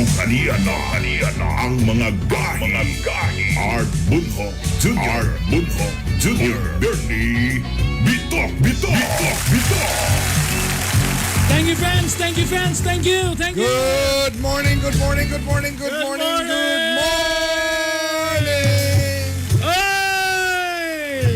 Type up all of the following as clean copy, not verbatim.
Ug aniya na, aniya na ang mga gahi, mga gahi. Art Bunho Jr. Art Bunho Jr. Bernie Bitok, Bitok, Bitok, Bitok. Thank you, friends. Thank you, friends. Thank you. Thank you. Good morning, good morning, good morning, good Good morning, morning. good morning. Oy!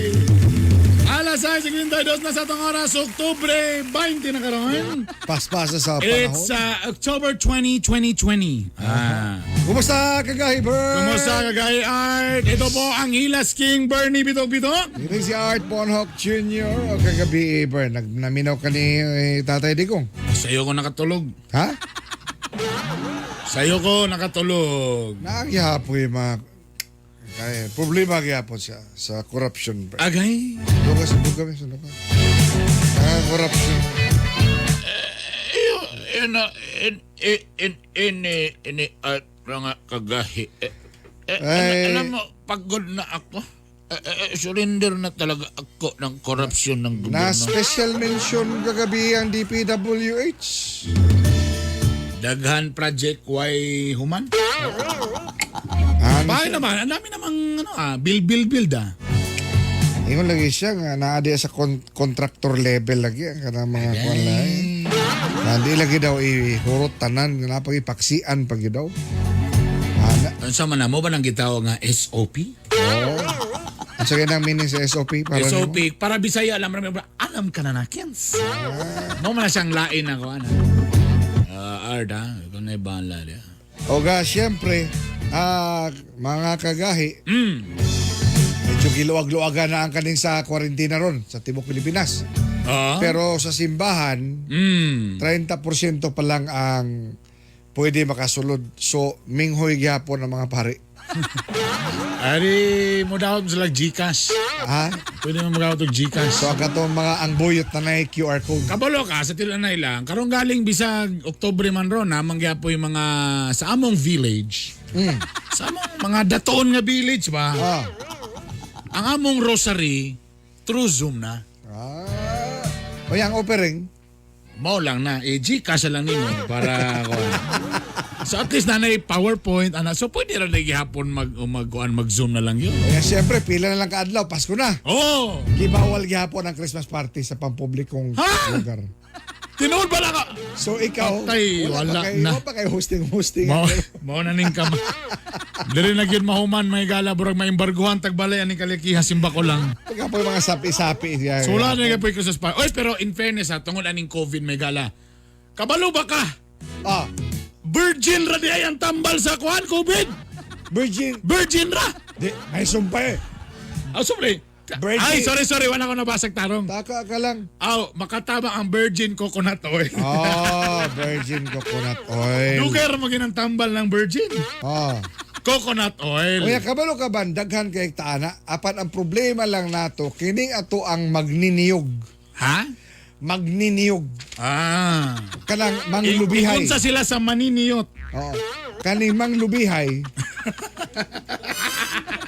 Alas 6:52 na sa atong oras, Oktubre 20 na karon. Paspasa sa panahon. It's October 20, 2020. Ah. Kumusta, kagahi, Bert? Kumusta, kagay Art? Ito po ang Hilas King Bernie Bitok Bitok. Ito si Art Bonhoc Jr. O kagabi, eh, Bert, naminaw ka ni Tatay Digong. Sa'yo ko nakatulog. Ha? Sa'yo ko nakatulog. Naagyapoy mga. Kaya, problema gyapon siya sa corruption, Bert. Agay. Duga sa duga, sa duga. Ah, corruption. In in in in in at nga kagahi. Eh, Ay. alam mo, pagod na ako. Eh, surrender na talaga ako ng korupsyon ng Na gobyerno. special mention kagabi ang DPWH. Daghan project why human? Ano Bakit naman? Ang dami namang ano, build, build, build ah. Ingon lagi siya nga naa diya sa contractor level lagi ang kanang mga kuan lahi. Na di lagi daw ihurot tanan nga napag ipaksian pag daw. Ana. Unsa man na mo ba nang gitawag nga SOP? Oo. Ang sige nang meaning sa SOP para nimo? SOP para Bisaya alam rami alam ka na na Kens. Mo man na siyang lain ako ana. Ah, Art ah, ikaw na bahala diya. O ga siyempre mga kagahi, medyo giluag-luagan na ang kaning sa kwarentina ron sa Tibok Pilipinas. Pero sa simbahan, 30% pa lang ang pwede makasulod. So, minghoy gyapon ang mga pari. Ari mo daw sila GCash. Ha? Pwede mo magawa og GCash. So ang katong mga ang buyot na nay QR code. Kabalo ka sa tilanay lang. Karong galing bisag Oktubre man ron namang gyapon yung mga sa among village. Sa among mga datoon nga village ba? Ang among rosary through Zoom na. Ah. O yang offering. Mao lang na eh GCash na lang nimo para kuan. So at least nanay PowerPoint ana. So pwede ra na gihapon mag o mag kuan, mag Zoom na lang yun. Kaya siyempre pila na lang kaadlaw, Pasko na. Oh, Gibawal gihapon ang Christmas party sa pampublikong Ha? lugar. Tinuod ba lang ka? So ikaw, Patay, wala, wala pa kayo, na. wala pa kayo hosting-hosting. Mao mao na ning kama. Dili na gyud mahuman may gala burag maimbarguhan tagbalay aning kalikiha simba ko lang. Ikaw po yung mga sapi-sapi. Yeah, So wala na gyud Christmas party. Oy, pero in fairness ha, tungod aning COVID may gala. Kabalo ba ka? Ah, Virgin ra di ay ang tambal sa kuan COVID. Virgin. Virgin ra. Di, may sumpay. Ah, sorry. Virgin. Ay, sorry, sorry. Wala ko nabasag tarong. Taka ka lang. Aw, makatama ang virgin coconut oil. Ah, virgin coconut oil. Dugay ra mo ginang tambal ng virgin. Coconut oil. Kuya, kabalo ka ba, daghan kay taana, apan ang problema lang nato, kining ato ang magniniyog. Ha? Magniniyog. Kanang manglubihay. Ikunsa sila sa maniniyot. Oo. Kaning manglubihay.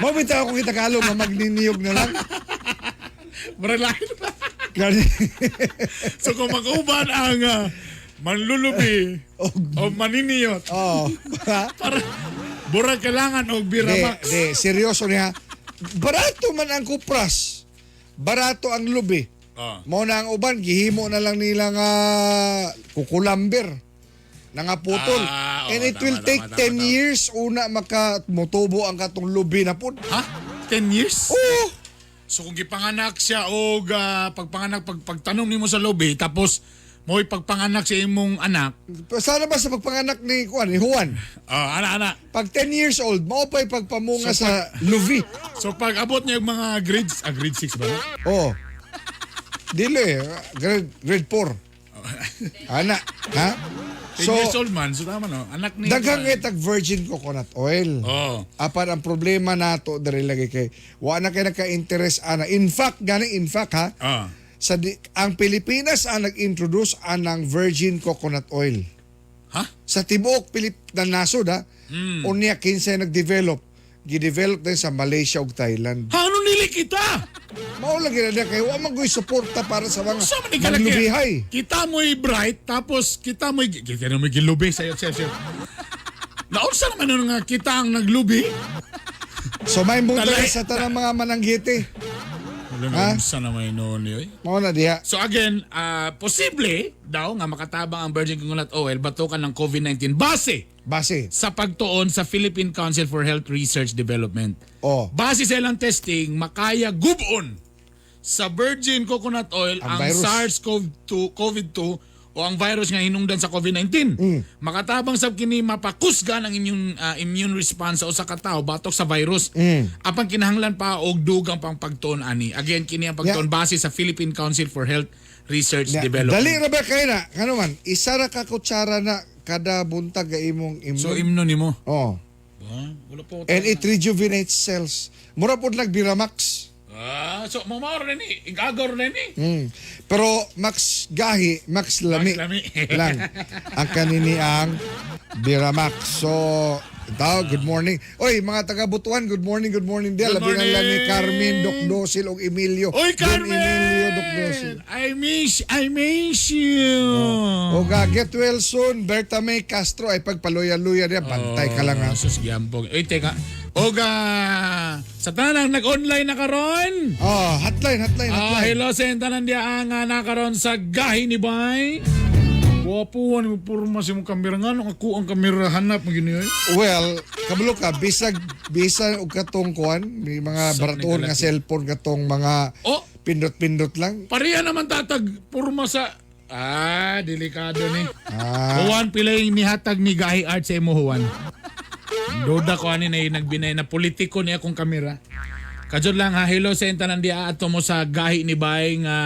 Mo bitaw ako kita Tagalog nga magniniyog na lang. Maralain pa. Kani So kung mag-uban ang manlulubi o maniniyot, Oo. para burag kailangan og Di, Biramax. di, seryoso niya. Barato man ang kupras. Barato ang lubi. Mao na ang uban, gihimo na lang nila nga kukulamber. Nangaputol. Ah, oo, And it tama, will tama, take tama, 10 tama. years una maka motubo ang katong lubi na pud. Ha? 10 years? Oo. So kung gipanganak siya og pagpanganak pagtanom nimo sa lubi tapos mo'y pagpanganak sa imong anak, Sana ba sa pagpanganak ni Juan, ni Juan? Ana ana. Pag 10 years old, mao pa'y pagpamunga So, sa lubi. So pag abot niya yung mga grades, grade 6 ba? Oo. Dili, grade 4. Ana, ha? 10 So, years old man, so tama no. Anak ni daghang itag virgin coconut oil. Oh. Apan ang problema nato diri lagi kay wa na kay naka-interest ana. In fact, gani in fact ha, ang Pilipinas ang nag-introduce anang virgin coconut oil. Ha? Sa tibuok Pilip na nasod ha. Unya kinsay nag-develop, gi-develop din sa Malaysia ug Thailand. Ha, ano nili kita? Mao lagi na niya kay wa man goy suporta para sa mga Sa man ni kalaki? manlubihay. Kita mo'y bright, tapos kita mo'y gilubi sa'yo, sa'yo, sa'yo. Naunsa naman nun nga kita ang naglubi? So may buntag sa tanang mga mananggiti. Wala, Ha? naunsa naman noon yun. Mao na diha. So again, posible daw nga makatabang ang virgin coconut oil batukan ng COVID-19 base Base. sa pagtuon sa Philippine Council for Health Research Development. Oh. Base sa ilang testing, makaya gubon sa virgin coconut oil Ang ang virus. SARS-CoV-2 COVID-2 o ang virus nga hinungdan sa COVID-19. Makatabang sab kini mapakusgan ang immune response sa usa ka tawo batok sa virus. Apan kinahanglan pa og dugang pang pagtuon ani. Again, kini ang pagtuon base sa Philippine Council for Health Research Development. Dali ra ba kayo na? Kano man, isa ra ka kutsara na kada buntag ga imong immune. So imno nimo. Oh. Ah, wala po. And it rejuvenates cells. Mura pod nag Biramax. Ah, so mamao na ni, igagaw na ni. Pero max gahi, max lami, Max lami. lang ang kanini ang Biramax. So, tao, good morning. Oy, mga taga Butuan, good morning, good morning. Dia Good labi na lang ni morning. Carmen Docdosil og Emilio. Oy, Don Carmen! Emilio Docdosil. I miss you. O ga, get well soon, Berta May Castro ay pagpaluya-luya niya, bantay ka lang ha. Oh, sus, giambog. Oy, teka. Oga, sa tanang nag-online na karon. Oh, hotline, hotline, Ah, hotline. hello sa tanan diya ang nakaron sa gahi ni Bay. Wapo ni purma si mong kamera nga nung ako ang kamera hanap mo gini oy. Well, kabalo ka, bisag bisag og katong kuan, may mga Sa baratuon nga nagkalaki. cellphone katong mga Oh, pindot-pindot lang. pareha naman tatag purma sa. Ah, delikado ni. Ah, Juan, pila yung nihatag ni Gahi Art sa imo, Juan? Duda ko ani na yung nagbinay na politiko niya akong kamera. Kajod lang ha, hello sa tanan di ato mo sa Gahi ni Bay nga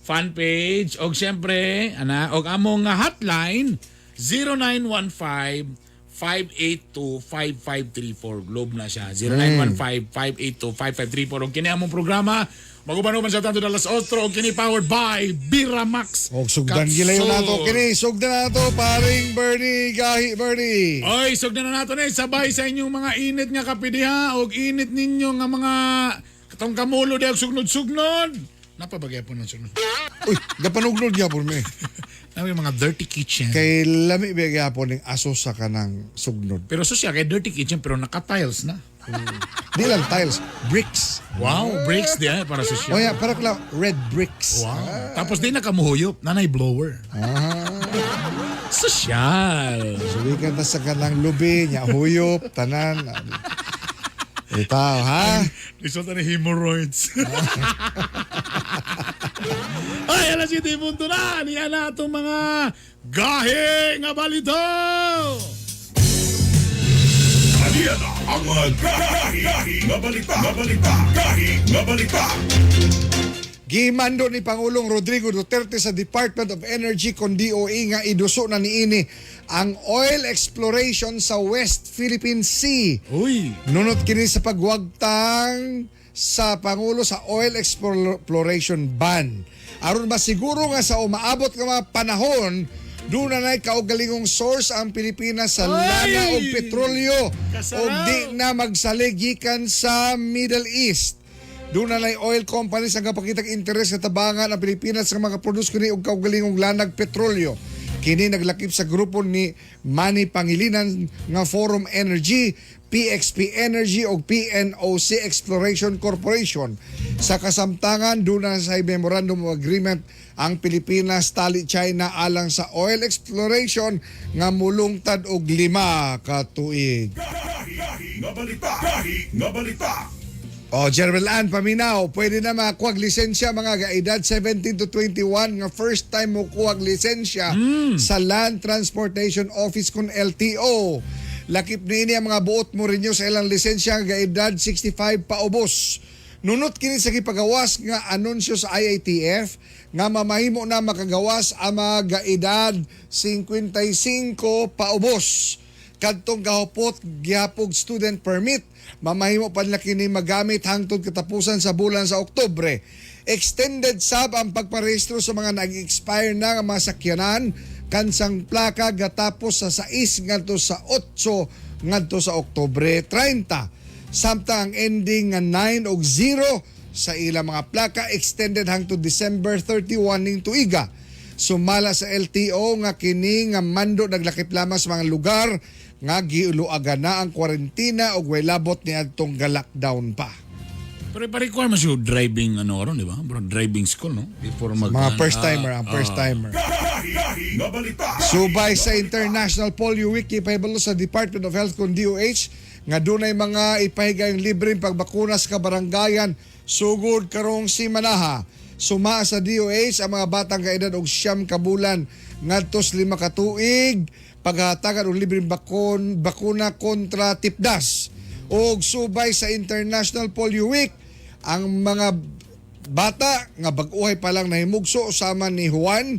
fan page. Og syempre, ana, og among nga hotline 0915 582 5534. Globe na siya. 0915 582 5534. Og kini among programa maguban-uban sa tanto alas 8 og kini powered by Biramax. og sugdan gilayo nato kini, sugdan nato paring Bernie, Gahi Bernie. Oy, sugdan na nato na sabay sa inyong mga init nga kape diha og init ninyo nga mga katong kamulo diha og sugnod-sugnod. Napabagay po ng sugnod. Uy, gapanugnod gyapon mi. Nami mga dirty kitchen. Kay lami ba gyapon ning aso sa kanang sugnod. Pero susya kay dirty kitchen pero naka-tiles na. Di lang tiles, bricks. Wow, breaks diha para susya. O ya, para kla red bricks. Wow. Tapos di nakamuhuyop, nanay blower. Sosyal. Suwikan ta sa kanang lubi, nya huyop, tanan. Itaw, ha? Resulta ni hemorrhoids. Ay, alas 7 punto na. Niya na itong mga gahe nga balita. Aniya na ang mga gahi, gahi nga balita, nga balita, gahi nga balita. Gimando ni Pangulong Rodrigo Duterte sa Department of Energy kon DOE nga iduso na niini ang oil exploration sa West Philippine Sea. Uy. Nunot kini sa pagwagtang sa Pangulo sa oil exploration ban. Aron masiguro nga sa umaabot nga mga panahon, doon na na'y kaugalingong source ang Pilipinas sa Ay! lana o petrolyo Kasarap! o di na magsalig gikan sa Middle East. Doon na na'y oil companies ang kapakitang interes sa tabangan ang Pilipinas nga makaproduce kini og kaugalingong lanag petrolyo. Kini naglakip sa grupo ni Manny Pangilinan nga Forum Energy, PXP Energy o PNOC Exploration Corporation. Sa kasamtangan, doon na sa Memorandum of Agreement ang Pilipinas tali China alang sa oil exploration nga mulungtad og 5 ka tuig. Gahi, gahi nga balita, gahi nga balita. O, Gerald Ann, paminaw, pwede na makakuha lisensya mga gaedad 17 to 21 nga first time mo kuha lisensya sa Land Transportation Office kun LTO. Lakip niini ang mga buot mo renew sa ilang lisensya nga edad 65 paubos. Nunot kini sa gipagawas nga anunsyo sa IATF nga mamahimo na makagawas ang mga gaedad 55 paubos kadtong gahupot gihapog student permit, mamahimo pa nila kini magamit hangtod katapusan sa bulan sa Oktubre. Extended sab ang pagparehistro sa mga nag-expire na nga mga sakyanan kansang plaka gatapos sa 6 ngadto sa 8 ngadto sa Oktubre 30, samtang ang ending nga 9 og 0 sa ilang mga plaka extended hangtod December 31 ning tuiga. Sumala sa LTO nga kini nga mando naglakip lamang sa mga lugar nga giuluagan na ang kwarentena ug way labot niadtong ga-lockdown pa. Pero ipa-require mo siya driving ano ron, di ba? Bro, driving school, no? Before mag Mga first timer, ang first timer. Gahi nga balita. Subay sa International Polio Week, ipahibalo sa Department of Health kung DOH nga dunay mga ipahigayong libreng pagbakuna sa kabarangayan sugod karong simanaha. Suma sa DOH ang mga batang kaedad og 9 ka bulan ngadto sa 5 ka tuig paghatagan og libreng bakuna kontra tipdas. Og subay sa International Polio Week, ang mga bata nga bag-ohay pa lang nahimugso sama ni Juan,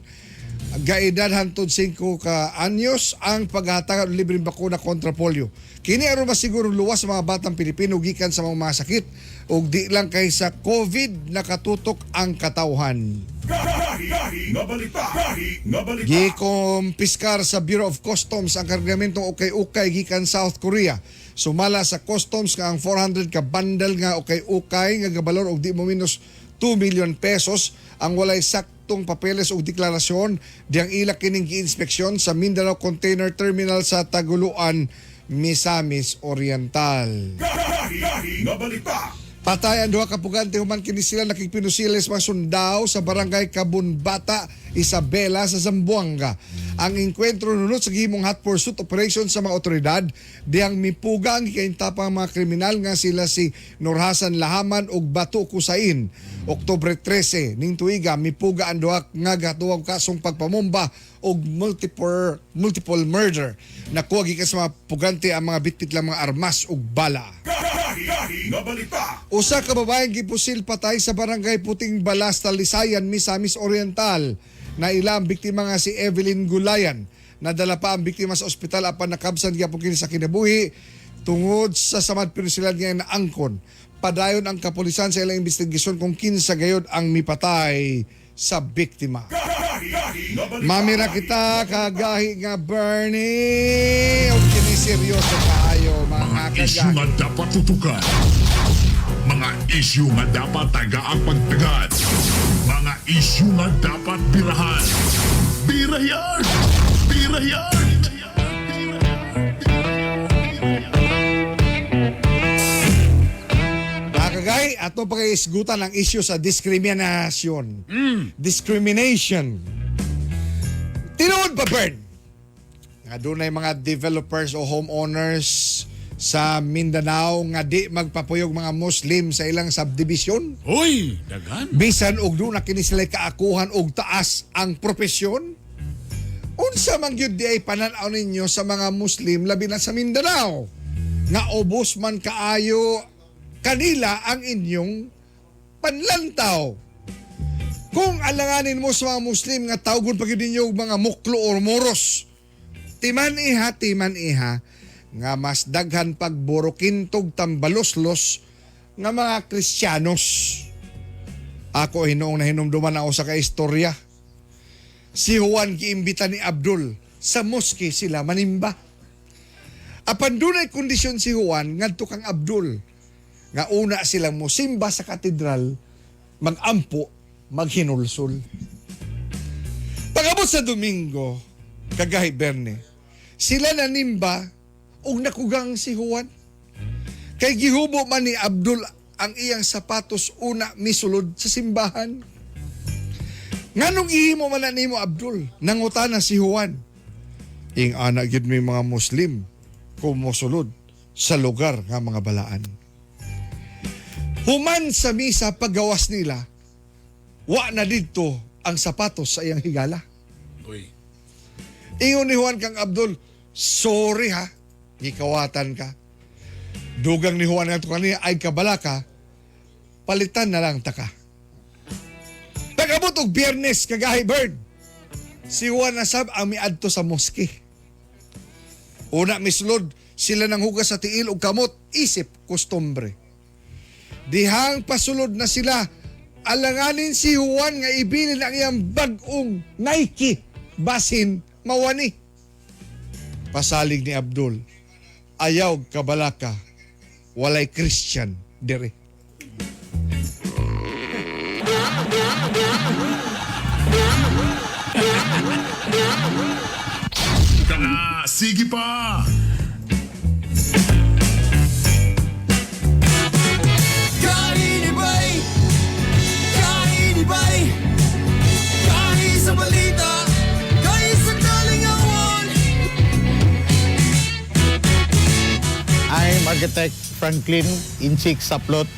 gaedad hantod 5 ka anyos ang paghatag og libreng bakuna kontra polio. Kini aron masiguro luwas sa mga batang Pilipino gikan sa mga sakit ug di lang kay sa COVID nakatutok ang katawhan. Gahi nga balita. Gahi nga balita. Gikumpiskar sa Bureau of Customs ang kargamentong ukay-ukay gikan South Korea. Sumala sa Customs nga ang 400 ka bundle nga ukay-ukay nga gabalor og di mo minus 2 million pesos ang walay saktong papeles ug deklarasyon diyang ila kining giinspeksyon sa Mindanao Container Terminal sa Taguluan, Misamis Oriental. Gahi nga balita. Patay ang duha ka pugante human kini sila nakigpinusiles mga sundao sa barangay Kabunbata, Isabela sa Zamboanga. Ang engkwentro nunot sa gihimong hot pursuit operation sa mga otoridad diyang mipuga ang gikaintapang mga kriminal nga sila si Nurhasan Lahaman ug Batu Kusain. Oktubre 13 ning tuiga mipuga ang duha nga gatuwang kasong pagpamumba og multiple multiple murder. Nakuha gikan sa mga pugante ang mga bitbit lang mga armas ug bala. Gahi nga balita. Usa ka babaeng gipusil patay sa barangay Puting Balas, Talisayan, Misamis Oriental. Naila ang biktima nga si Evelyn Gulayan. Nadala pa ang biktima sa ospital apan nakabsan gyapon kini sa kinabuhi tungod sa samad pinusilan nga naangkon. Padayon ang kapulisan sa ilang investigasyon kung kinsa gayod ang mipatay sa biktima. Gahi nga balita. Mamira kita kagahi nga Bernie. Og kini seryoso kaayo mga Mga isyu kagahi. nga dapat tutukan. Mga isyu nga dapat tagaang pagtagad. Mga isyu nga dapat birahan. Birayan! Birayan! Mga kagay, ato pa kay isgutan ang issue sa discrimination. Discrimination. Tinuod ba, Bern? Nga dunay mga developers o homeowners sa Mindanao nga di magpapuyog mga Muslim sa ilang subdivision? Uy, daghan. Bisan og duna kini sila kaakuhan og taas ang propesyon? Unsa man gyud di ay panan-aw ninyo sa mga Muslim labi na sa Mindanao? Nga ubos man kaayo kanila ang inyong panlantaw. Kung alanganin mo sa mga Muslim nga tawgon pa gyud ninyo og mga muklo or moros, timan iha, timan iha, nga mas daghan pagburukintog tambaloslos nga mga Kristiyanos. Ako hinuong nahinumduman ako sa kaistorya. Si Juan giimbita ni Abdul sa moske sila manimba. Apan dunay kondisyon si Juan ngadto kang Abdul nga una silang mosimba sa katedral, magampo, maghinulsol. Pag-abot sa Domingo, kagahi Berne, sila nanimba ug nakugang si Juan. Kay gihubo man ni Abdul ang iyang sapatos una misulod sa simbahan. Nganong gihimo man na nimo, Abdul? Nangutana si Juan. Ing ana gyud mi mga Muslim kung mosulod sa lugar nga mga balaan. Human sa misa paggawas nila, wa na didto ang sapatos sa iyang higala. Uy. Ingon ni Juan kang Abdul, "Sorry ha, gikawatan ka." Dugang ni Juan nga kaniya, "Ay kabala ka, palitan na lang taka." Pag-abot og Biyernes, kagahi Bird, si Juan nasab ang miadto sa moske. Una misulod, sila nang hugas sa tiil ug kamot, isip kostumbre. Dihang pasulod na sila, alanganin si Juan nga ibilin ang iyang bag-ong Nike, basin mawani. Pasalig ni Abdul, "Ayaw kabalaka, walay Christian dire." Na, sige pa! Kainibay! Kainibay! Kahi sa balita, kahi sa kalingawan. I'm Architect Franklin Inchik Saplot.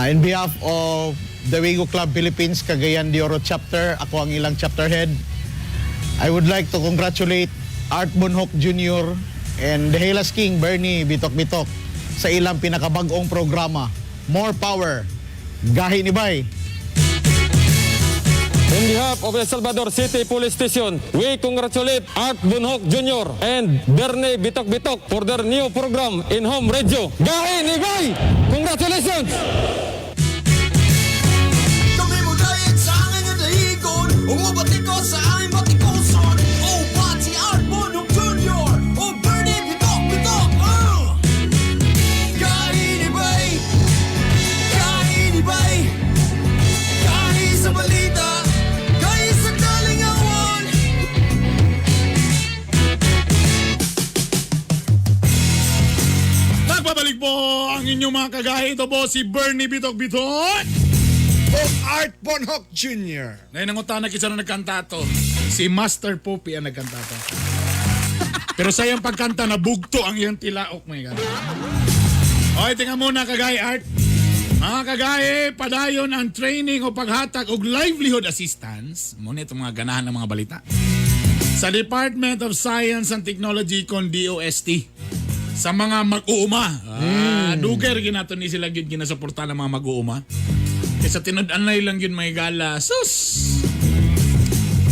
In behalf of the Wigo Club Philippines Cagayan de Oro Chapter, ako ang ilang chapter head. I would like to congratulate Art Bonhoc Jr. and the Helas King Bernie Bitok Bitok sa ilang pinakabag-ong programa, More Power. Gahi ni Bay. In behalf of El Salvador City Police Station, we congratulate Art Bunhok Jr. and Bernie Bitok Bitok for their new program in home radio. Gahi ni Bay! Congratulations! Kami mo dayag sa angin nga dahigon, umubati ko sa aming batikuson. Oh, Pati Art Bonok Jr. Oh, Bernie Bitok Bitok! Kainibay! Kainibay! Kahi sa balita, kahi sa kalingawan. Nagbabalik po ang inyong mga kagahi. Ito po si Bernie Bitok Bitok. O Art Bonhoc Jr. Ngayon ang utana kisa na nagkanta to. Si Master Poppy ang nagkanta to. Pero sa iyang pagkanta, nabugto ang iyang tilaok. Mga God. Okay, tingnan muna kagay Art. Mga kagahe, padayon ang training o paghatag og livelihood assistance. Muna itong mga ganahan ng mga balita. Sa Department of Science and Technology kon DOST sa mga mag-uuma. Ah, duger ginato ni sila gyud ginasuporta ng mga mag-uuma. Kaysa tinud-anay lang yun may gala. Sus!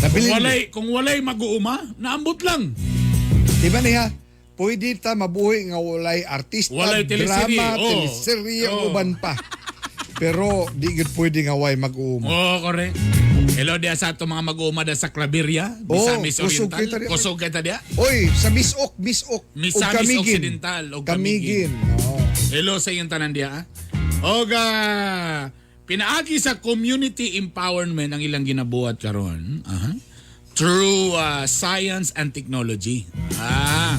Kung Nabilin. walay mag-uuma, naambot lang. Di ba niya? Pwede ta mabuhi nga walay artista, Walay teleserye, drama, oh. teleserye, Oh. uban pa. Pero di gud pwede nga way mag-uuma. Oo, correct. Hello diya sa ato mga mag-uuma da sa Claveria, Oh, Misamis kusog Oriental. kita diya. Kusog kita diya. Oy, sa Misok, Misok. ug Misamis Camiguin. Occidental ug Camiguin. Oo. Hello sa iyong tanan diya. Ah. Oga, pinaagi sa community empowerment ang ilang ginabuhat karon. Aha. Through science and technology. Ah.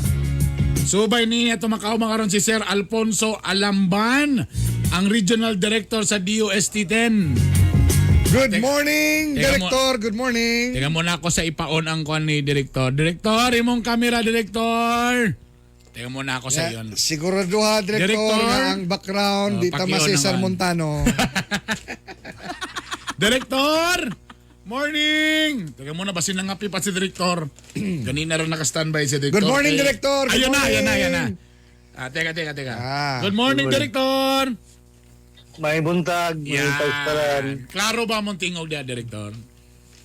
Subay niya tumakaw karon si Sir Alfonso Alamban, ang Regional Director sa DOST 10. Good morning, Teka mo- Director. Good morning. Teka muna ako sa ipaon ang kwan ni Director. Director, imong camera, Director. Teka muna ako sa iyon. Sigurado ha, Director, Director. nga ang background, Oh, di tama paki-on si Cesar naman. Montano. Director! Morning! Teka muna, basin nangapi pa si Director. Ganina rin naka-standby si Director. Good morning, Eh, Director. Good Ayun na, ayun na, ayun na. morning. Ah, teka, teka, teka. Ah. Good morning, Director! May buntag, may Yan. Klaro ba mong tingog niya, Director?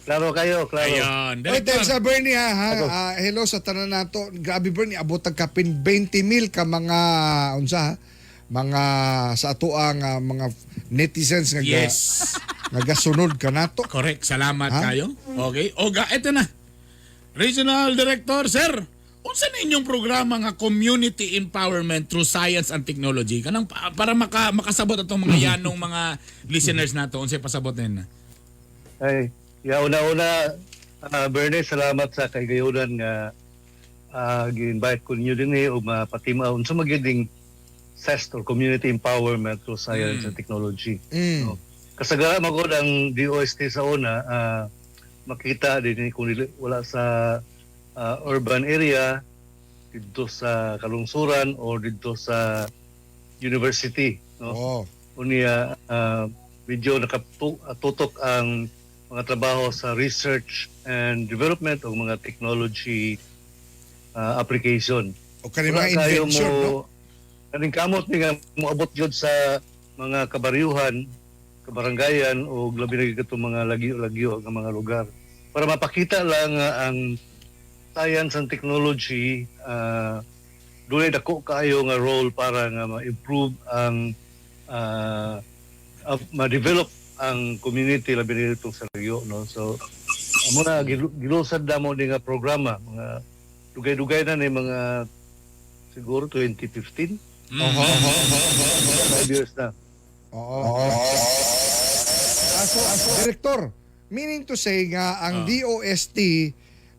Klaro kayo, klaro. Ayun. Oy, Director. thanks sa Bernie ha. Ha? Ah, hello sa tanan nato. Grabe Bernie, abot ang kapin 20 mil ka mga unsa ha? Mga sa ato ang mga netizens nga nga gasunod ka nato. Correct. Salamat Ha? kayo. Okay. Oga, eto na. Regional Director, sir. Unsa na inyong programa nga Community Empowerment through Science and Technology? Kanang para makasabot atong mga yanong mga listeners nato unsay pasabot nila? Ay, ya una-una, Bernie, salamat sa kaigayunan nga gi-invite ko ninyo din eh, o mapatima unsa magiging CEST or Community Empowerment through Science and Technology. No? Kasagaran magod ang DOST sa una, makita din eh, kung wala sa urban area, dito sa kalungsuran or dito sa university. No? Oh. Unya medyo nakatutok ang mga trabaho sa research and development o mga technology application. O kani mga Wala kayo invention, mo, no? Kaning kamot ni nga moabot gyud sa mga kabaryuhan, kabarangayan o labi na gyud katong mga lagyo-lagyo nga mga lugar. Para mapakita lang nga ang science and technology dunay dako kaayo nga role para nga ma-improve ang ma-develop ang community labi na itong sa lagyo, no? So amo na gilusad na mo ni nga programa, mga dugay-dugay na ni mga siguro 2015. 5 years na. Oo. Ah, so, Director, meaning to say nga ang DOST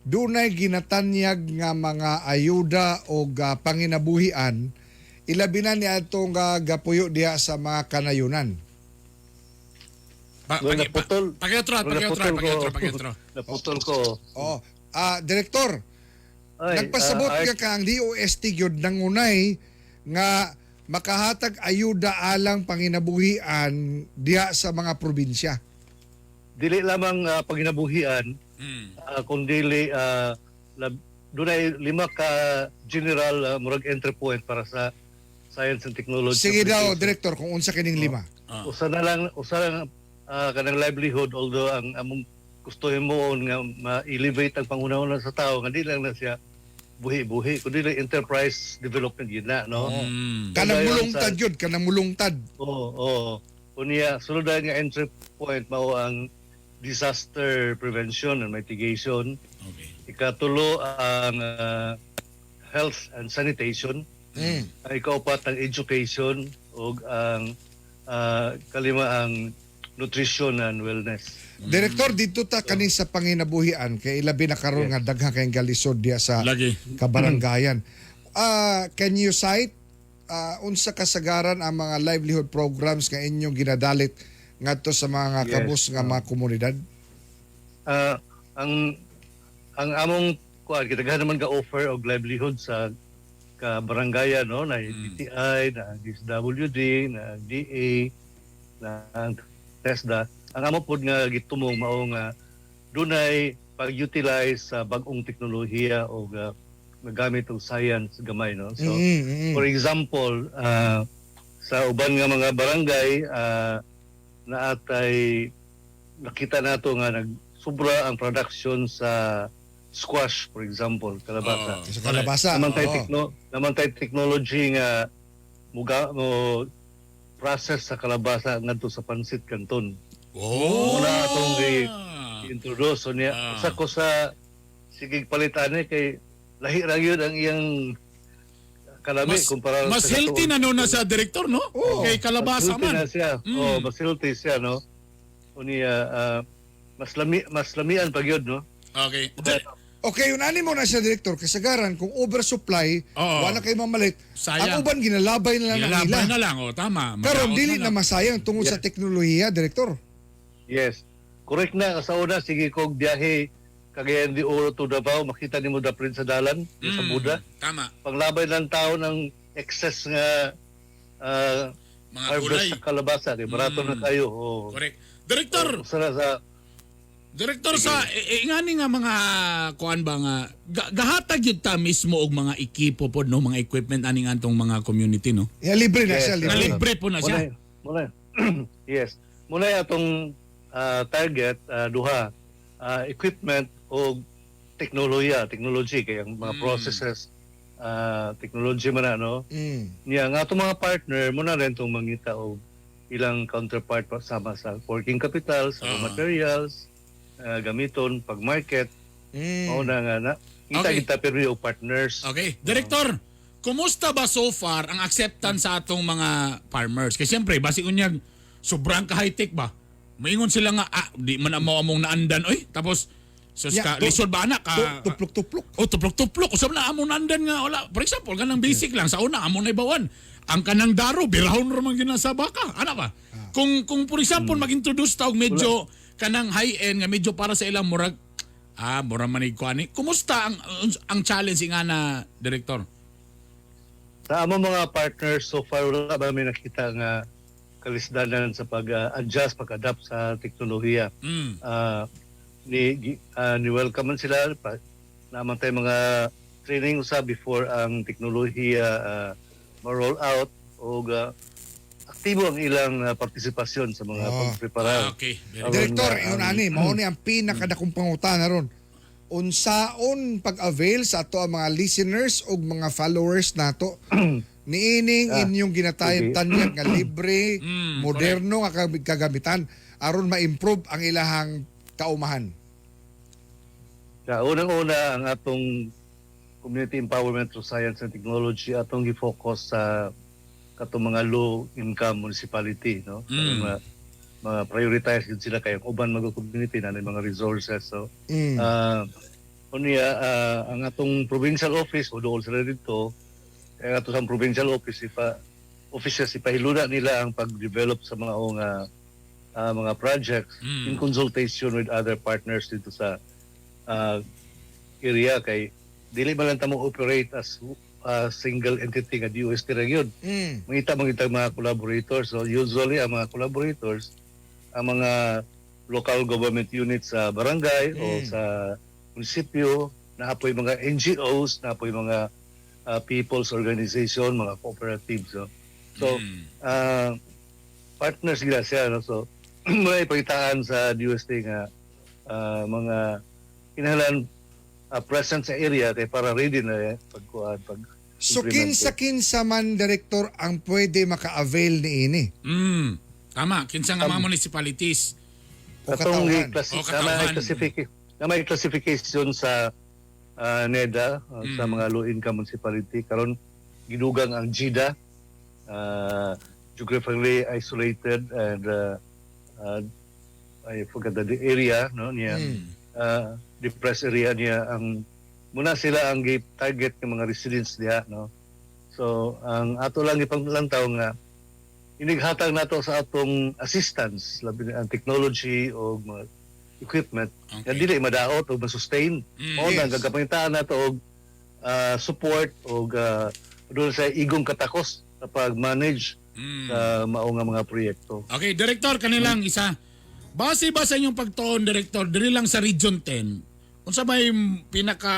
Dunay ginatanyag nga mga ayuda o panginabuhian ilabi na ni atong gapuyo diha sa mga kanayunan. Pa, Well, paki, pa, naputol. pakiotro, Well, pakiotro, naputol ko. pakiotro, pakiotro. Naputol ko. Oh, direktor, Ay, nagpasabot Art, nga ka ang DOST gyud nangunay nga makahatag ayuda alang panginabuhian diha sa mga probinsya. Dili lamang panginabuhian, kung dili dunay lima ka general murag entry point para sa science and technology Sige daw, application. direktor, kung unsa kining lima. Usa na lang, usa lang kanang livelihood, although ang among gusto mo nga ma-elevate ang panghunahuna sa tao nga di lang na siya buhi-buhi kundi lang enterprise development yun na, no? Kanang Dayon mulungtad yun, kanang mulungtad. Oo. Unya, sunod nga entry point mao ang disaster prevention and mitigation. Ikatulo ang health and sanitation. Ang ikaupat ang education ug ang kalima ang nutrition and wellness. Direktor, dito ta kani sa panginabuhian kay ilabi na karon nga daghan kayong galisod diha sa Lagi. kabarangayan. Can you cite unsa kasagaran ang mga livelihood programs nga inyong ginadalit ngadto sa mga kabus nga mga komunidad? Ang among kuan, kitagahan naman ka offer og livelihood sa ka barangayan, no, na DTI, na DSWD, na DA, na ang TESDA. Ang amo pod nga gitumong mao nga dunay pag-utilize sa bag-ong teknolohiya o magamit og science gamay, no? So for example, sa uban nga mga barangay, naatay nakita nato nga nagsubra ang production sa squash, for example, kalabasa. Sa kalabasa. Naman tay naman tay technology nga muga mo process sa kalabasa ngadto sa pansit canton. Muna atong introduce. So niya, usa ko sa sige palit ani kay lahi ra gyud ang iyang kalami Mas, kumpara mas sa healthy katuon. na no na sa direktor, no? Kay kalabasa Mas healthy man. na siya. Oh, mas healthy siya, no? Unya, mas lami, mas lamian pa gyud, no? Okay. Okay, yun ani mo na siya, direktor, kasagaran kung oversupply, wala kay mamalit. Sayang. Ang uban ginalabay na lang ang Nilabay ila. na lang, oh, tama. Karon Magaot dili na na lang. masayang tungod sa teknolohiya, direktor. Yes. Correct na sa una sige kog biyahe Cagayan de Oro to Davao, makita nimo daprin sa dalan sa Buda. Tama. Panglabay lang tao ng excess nga Mga harvest gulay. sa kalabasa kay barato na kayo. Oh. Correct. Direktor, Usa na sa Direktor, sa ingani nga mga kuan ba nga gahatag yun ta mismo og mga ekipo pod, no, mga equipment aning antong mga community, no? Yeah, libre na Yes. siya, Nga libre. libre po na siya. Muna, yes. Muna atong target duha, equipment o teknolohiya, technology kay ang mga processes, technology man na, no? Niya nga atong mga partner muna rin itong mangita og ilang counterpart pa sama sa working capital, sa raw materials, gamiton pag market, mao na nga na. Kita kita pero og partners. Okay. Direktor, kumusta ba so far ang acceptance sa atong mga farmers? Kasi siyempre, basi unyag, sobrang ka-high-tech ba? Maingon sila nga, di man amo among naandan, oy. Tapos, sus Yeah, ka, lisod ba anak? Ka, Tuplok-tuplok. Oh, tuplok-tuplok. Usab na among naandan nga, wala. For example, kanang basic lang. Sa una, among naibawan. Ang kanang daro, birahon ra man gina sa baka. Ana ba? Kung for example, mag-introduce ta og medyo kanang high-end nga medyo para sa ilang murag mura manig ko ani. Kumusta ang challenge nga na, direktor? Sa among mga partners, so far wala ba may nakita nga kalisdanan sa pag-adjust, pag-adapt sa teknolohiya. Ni welcome man sila pa, naman tayo mga training usa before ang teknolohiya ma-roll out o aktibo ang ilang partisipasyon sa mga pagprepara. Okay. Very good. Direktor, Aron nga, yun ani, mao ni ang pinakadakong pangutana ron. Unsaon pag-avail sa ato ang mga listeners ug mga followers nato niining inyong ginatayag tanyag nga libre, moderno nga kagamitan aron ma-improve ang ilahang kaumahan? Kaya unang-una ang atong community empowerment through science and technology atong gi-focus sa katong mga low income municipality, no? Mga prioritize gid sila kay ang uban mga community na may mga resources, so Unya ang atong provincial office o dool sila dito, kaya ato sa provincial office ipa offices ipahiluna nila ang pag-develop sa mga nga mga projects in consultation with other partners dito sa area, kay dili man lang ta mo operate as a single entity nga DOST ra gyud. Mangita mangita mga collaborators. So usually ang mga collaborators, ang mga local government units sa barangay o sa munisipyo, naapoy mga NGOs, naapoy mga people's organization, mga cooperatives, no? So partners gila siya, no? So muna ipakitaan sa DOST nga mga kinahanglan present sa area kay para ready na eh, pagkuan pag So implement. kinsa-kinsa man, Director, ang pwede maka-avail niini? Tama, kinsa nga mga municipalities? O Atong katawhan. O na may katawhan. Na may classification sa NEDA sa mga low income municipality. Karon gidugang ang GIDA, geographically isolated and I forgot the area, no, niya, depressed area niya. Ang muna sila ang gi-target ng mga residents diha, no? So ang ato lang ipanglantaw nga inighatag nato sa atong assistance, labi na ang technology o mga equipment nga dili madaot o ma-sustain mao nang gagapangitaan nato og support og doon sa igong katakos sa pag-manage sa mao nga mga proyekto. Okay, Director, kanilang isa. Base ba sa inyong pagtuon, Director, diri lang sa Region 10, unsa may pinaka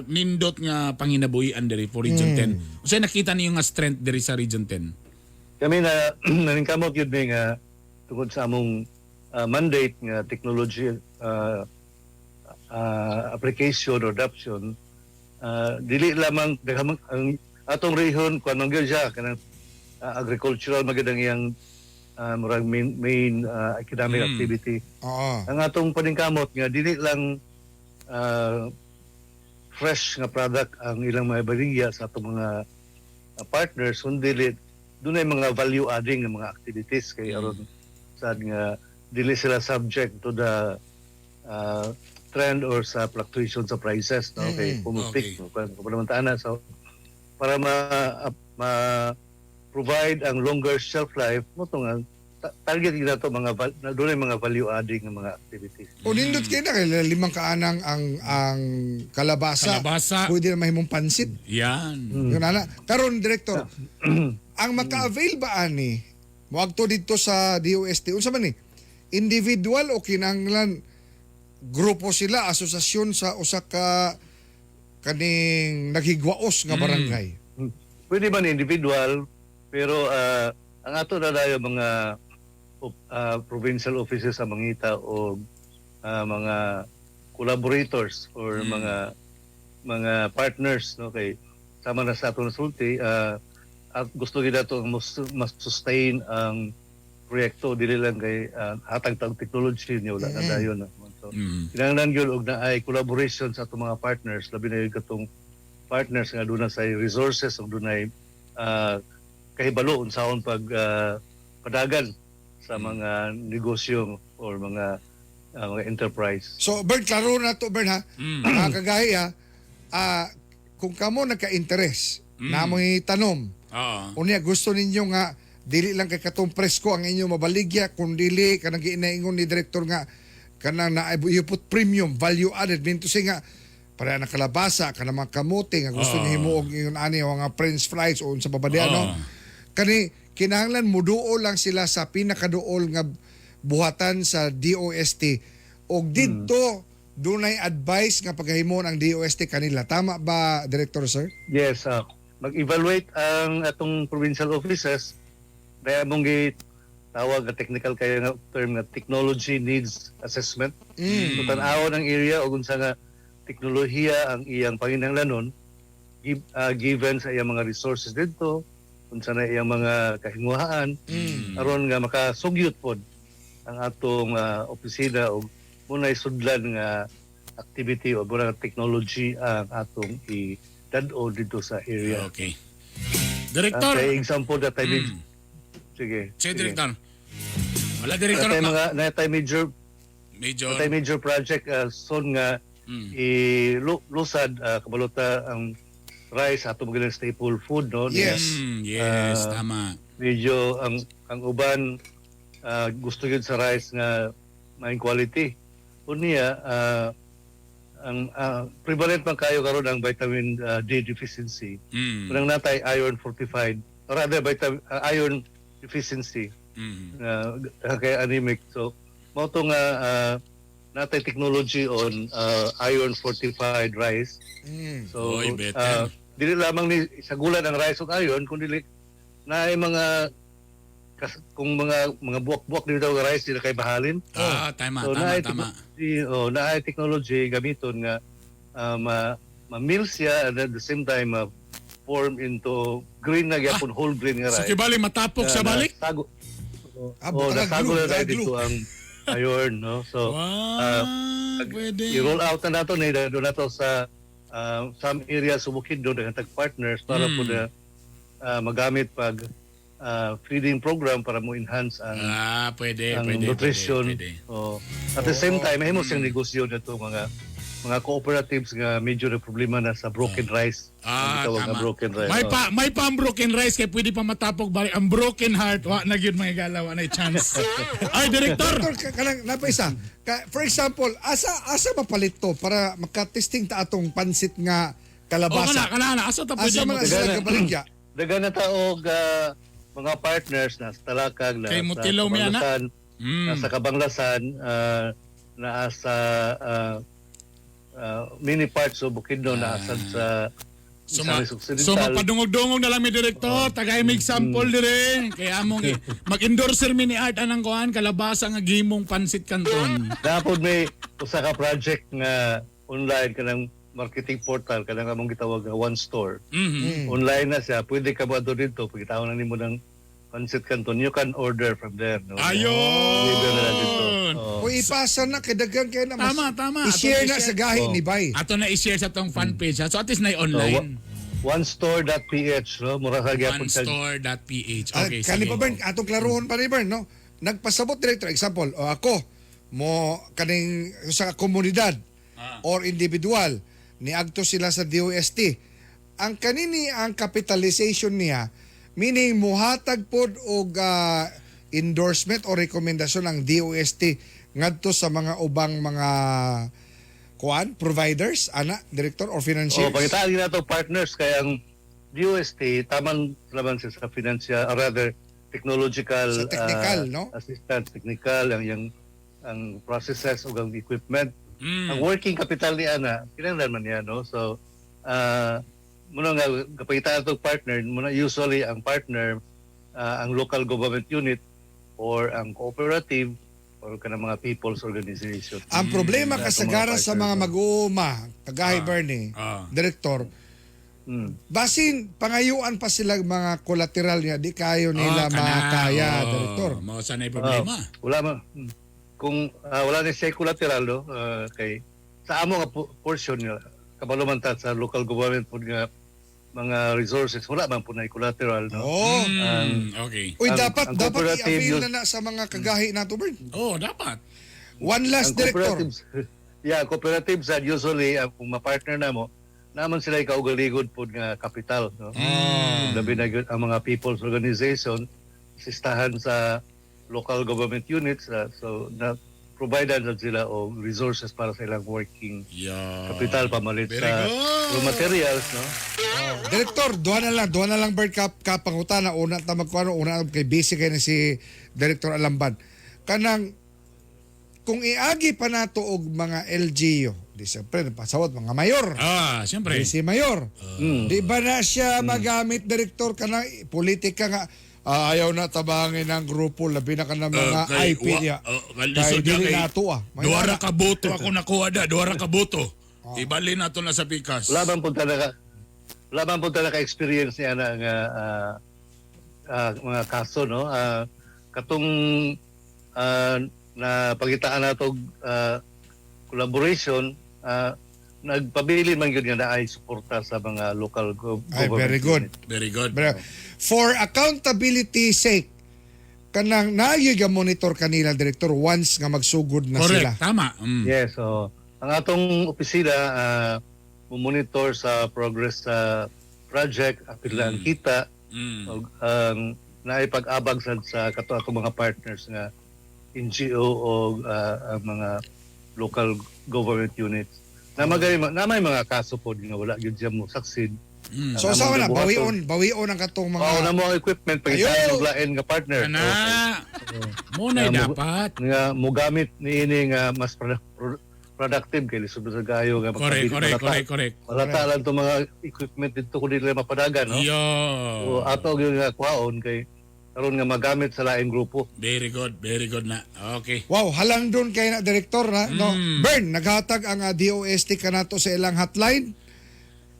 nindot nga panginabuhian diri for Region 10? Unsa nakita niyo nga strength diri sa Region 10? Kami na naningkamot yun mi nga tungod sa among mandate nga technology application or adoption, dili lamang daghan ang atong rehon, kuan man gyud siya, kanang agricultural magid ang iyang murag main economic activity. Ang atong paningkamot nga dili lang fresh nga product ang ilang mga baligya sa atong mga partners, kundi dunay mga value adding nga mga activities kay aron sad nga dili sila subject to the trend or sa fluctuation sa prices, no, kay pumupik, no, kung naman taana. So para ma provide ang longer shelf life mo to nga target gid nato mga na dunay mga value adding nga mga activities. O nindot kay na kay limang kaanang ang kalabasa. Kalabasa. Pwede na mahimong pansit. Yan. Yun ana. Karon, Director, ang maka-avail ba ani moadto dito sa DOST, unsa man ni? Individual o kinahanglan grupo sila, asosasyon sa usa ka kaning naghigwaos nga barangay? Pwede man individual, pero ang ato na dayo mga provincial offices sa mangita o mga collaborators or mga partners, no, kay sama na sa ato nasulti, at gusto gid nato ang mas sustain ang proyekto, dili lang kay hatag tag technology niya, wala na dayon na. So kinahanglan gyud og naay collaboration sa atong mga partners, labi na gyud katong partners nga doon sa resources ug dunay kahibalo unsaon pag padagan sa mga negosyo or mga enterprise. So, Bert, klaro na to, Bert, ha? Mga kagahi, ha? Kung kamo nagka-interest na mo'y tanom, unya gusto ninyo nga dili lang kay katong presko ang inyo mabaligya, kun dili kanang giinaingon ni Director nga kanang na you put premium value added, mean to say nga para na kalabasa, kanang mga kamote nga gusto niyo himuog ingon ani o nga french fries o unsa pa ba diyan, no? Kani kinahanglan muduol lang sila sa pinakaduol nga buhatan sa DOST og didto dunay advice nga paghimon ang DOST kanila. Tama ba, Director sir? Yes, mag-evaluate ang atong provincial offices. Kaya mong tawag nga technical kayo nga term nga technology needs assessment. So tan-awon ang area o unsa nga teknolohiya ang iyang panginahanglanon given sa iyang mga resources didto, unsa na iyang mga kahinguhaan aron nga makasugyot pod ang atong opisina og munay sudlan nga activity o muna technology ang atong i-dad-o dito sa area. Okay. Director. Kay example that I made. Sige. Sige, Director. Wala, Director. Natay mga natay major Major. Natay major project soon nga I lusad kabalo ta ang rice ato mga staple food, no? Yes. Yes, Ah, tama. Medyo ang uban gusto yun sa rice nga may quality. Unya ang prevalent man kayo karon ang vitamin D deficiency. Unang natay iron fortified or rather vitamin iron deficiency kay anemic. So mao to nga natay technology on iron fortified rice. So Oy, better. Dili lamang ni sagulan ang rice ug iron kundi naay mga kung mga buwak-buwak dito nga rice dili kay bahalin. Ah, tama, So tama, naay tama. technology, oh, naay technology gamiton nga ma-mill siya and at the same time form into green na gyapon, whole green nga So rice. kibali matapok sa balik? Sago. Ah, Oh, butang nasago glue, na tayo glue. dito ang iron, no? So, Wow, pwede. I-roll out na nato ni doon nato sa some areas sa Bukidnon daghan tag partners para po na magamit pag feeding program para mo enhance ang Ah, pwede, ang pwede, nutrition. pwede, pwede. Oh. At the same time, mahimo siyang negosyo na mga mga cooperatives nga medyo na problema na sa broken rice. Ah, Ang gitawag nga tama. broken rice. May Oh. pa ang broken rice kay pwede pa matapok balik. Ang broken heart, wa na gyud mga gala, wa na chance. Ay, director. Doctor, kanang napa isa. For example, asa mapalit to para makatesting ta atong pansit nga O kalabasa? kana kana na asa ta pwede Asa man mo. na sila kabaligya? Daghan na ta og mga partners na sa Talakag, na Kay sa Mutilaw mi, ana. Kabanglasan, nasa Kabanglasan, naa sa many parts of Bukidnon, naa sa So, ma, Misamis Occidental. so mapadungog-dungog na lang mi, director, tagay mig sample dire. Kay among mag-endorser mi ni Art anang kuan kalabasa nga gimong pansit canton. Napod may usa ka project nga online kanang marketing portal kanang among gitawag nga One Store. Online na siya, pwede ka ba dito pagkitaon na nimo ng pancit canton, you can order from there, no? Ayon. Deliver na lang dito. Oh. O ipasa na kay daghan kay na mas. Tama, tama. I-share Atong na sa gahi ni Bay. Ato na i-share sa tong fan page, ha. So at least na So, online. onestore.ph, no? Mura sa gyapon sa Onestore.ph. Ah, Okay, kani sige. pa Bern, atong klarohon pa ni Bern, no? Nagpasabot, director, example, o ako mo kaning sa komunidad or individual niadto sila sa DOST. Ang kanini ang capitalization niya, meaning muhatag pod og endorsement o rekomendasyon ang DOST ngadto sa mga ubang mga kuan providers ana, director, or financiers? Oh, pangitaan na to partners kay ang DOST taman laman siya sa financial or rather technological Sa technical, no? Assistance, technical ang yang ang processes ug ang equipment. Ang working capital ni ana kinahanglan man niya, no? So muna nga kapangitaan to partner muna, usually ang partner ang local government unit or ang cooperative or kanang mga people's organization. Ang problema Lahat ng mga kasagaran sa mga partners, no? mag-uuma, kagahi Bernie, director, basin pangayuan pa sila mga collateral niya, di kayo nila Ah, kana. makaya, Oh, director. Mao sa na problema. Ah, wala man. Kung wala na siya collateral, no, kay sa amo nga portion nga kabalo man ta sa local government pud nga mga resources wala man pud na collateral, no. Oh. Okay. Uy, dapat ang dapat cooperative i-avail na na sa mga kagahi nato, Bern. Oh, dapat. One last, Ang director. cooperatives, yeah, cooperatives are usually kung ma-partner na mo naman sila kaugaligod pud nga kapital, no. Labi na gyud ang mga people's organization asistahan sa local government units, so na provided na sila og resources para sa ilang working capital pamalit Very sa good. raw materials, no. Director, duha na lang Bert ka pangutana una ta magkuano una kay busy kay ni si Director Alamban. Kanang kung iagi pa nato og mga LGU, di siyempre pasawat mga mayor. Ah, siyempre. Di si mayor. Di ba na siya magamit, director, kanang politika nga ayaw na tabangin ang grupo labi na kanang mga Kay IP niya. kay Kay lisod niya dili kay nato ah. May Duara ana. ka boto ako nakuha da, duara ka boto. Ibali na to na sa pikas. Wala man po talaga experience niya na nga mga kaso, no. Katong na pagitaan nato collaboration, nagpabili man gyud nga naay suporta sa mga local Ay, government very good. unit. Very good. Pero for accountability sake, kanang naay ga monitor kanila, director, once nga magsugod na Correct, sila? tama. Yes, so Ang atong opisina monitor sa progress sa project, apil na ang kita og ang naipag-abag sa kato atong mga partners nga NGO o ang mga local government units. Na may mga kaso po nga wala gyud siya mo succeed. So Ang sa among na gibuhaton. bawion, bawion ang katong mga Oo, na mo ang equipment pag Ayo! og lain nga partner. Kana. Okay. Mo na'y Nga dapat. Nga mogamit niini nga mas productive kay lisod sa gayo nga Correct, correct, correct, correct. Malata lang itong mga equipment dito kung dili mapadagan, no? Yo. So, ato gyud nga kuhaon kay karon nga magamit sa laing grupo. Very good, very good na. Okay. Wow, halang doon kay na direktor na. No. Bern, naghatag ang DOST kanato sa ilang hotline.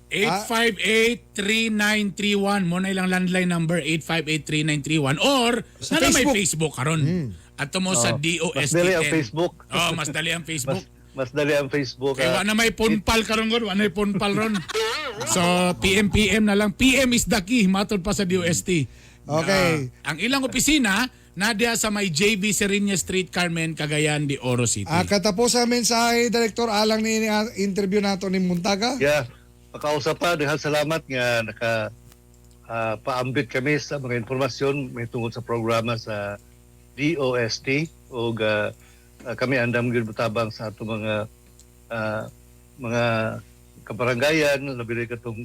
858-3931. Mo na ilang landline number, 858-3931. Or, Sa na may Facebook. Facebook karon. Ato mo sa Oh, DOST. mas dali ang Facebook. Oh, mas dali ang Facebook. Mas dali ang Facebook. Kaya wa na may phone pal karon gud, wa na may phone pal ron. So PM PM na lang. PM is the key matod pa sa DOST. Okay. Ang ilang opisina na diha sa may JV Serinya Street, Carmen, Cagayan de Oro City. Katapos ang mensahe, Direktor, alang ni interview nato ni Muntaga. Yeah. Pakausap pa, daghang salamat nga naka paambit kami sa mga impormasyon may tungod sa programa sa DOST ug kami andam gyud tabang sa atong mga kabarangayan labi na katong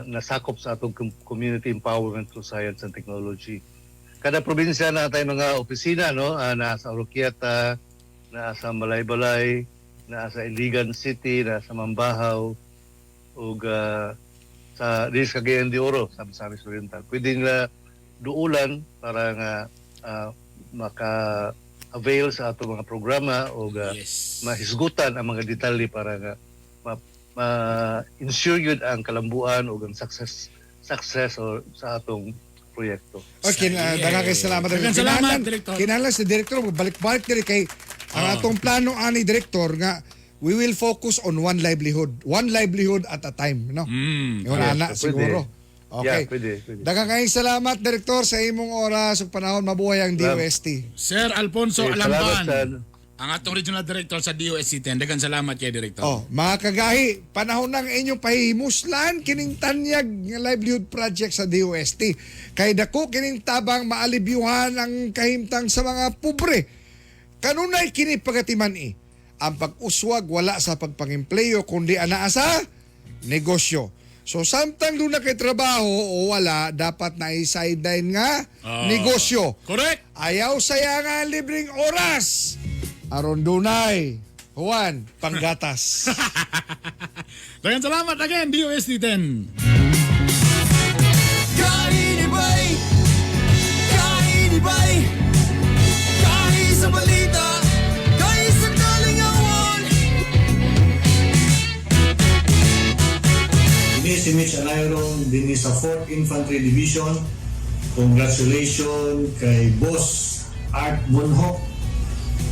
nasakop sa atong community empowerment through science and technology. Kada probinsya na tayo mga opisina, no, naa sa Oroquieta, naa sa Malaybalay, naa sa Iligan City, naa sa Mambajao ug sa diri sa Cagayan de Oro sa Misamis Oriental. Pwede nila duulan para nga maka-avail sa atong mga programa o mahisgutan ang mga detalye para nga ma-ensure yun ang kalambuan o ang success success or sa atong proyekto. Okay, na daghang kay salamat. Daghang salamat, Direktor. Kinahanglan si Direktor balik-balik diri kay ang atong plano ani Direktor nga we will focus on one livelihood. One livelihood at a time, no? Yun Yes, ana pwede. siguro. Okay. Yeah, pwede, pwede. Daghang kayong salamat, Direktor, sa imong oras ug panahon. Mabuhay ang DOST. Sir Alfonso Okay, salamat, Alamban. sir. Ang atong regional director sa DOST 10. Daghang salamat kay Director. Oh, mga kagahi, panahon ng inyong pahimuslan kining tanyag nga livelihood project sa DOST. Kay dako kining tabang maalibyuhan ang kahimtang sa mga pobre. Kanunay kini pagatiman i. Ang pag-uswag wala sa pagpangempleyo kundi anaa sa negosyo. So samtang duna kay trabaho o wala, dapat na i-sideline nga negosyo. Correct. Ayaw saya nga libreng oras. Aron dunay, Juan, panggatas. Daghang salamat again, DOST 10. Kainibay! Kainibay! Kahi sa balita! Kahi sa kalingawan! Ini si Mitch Anayron din sa 4th Infantry Division. Congratulations kay Boss Art Bonhoc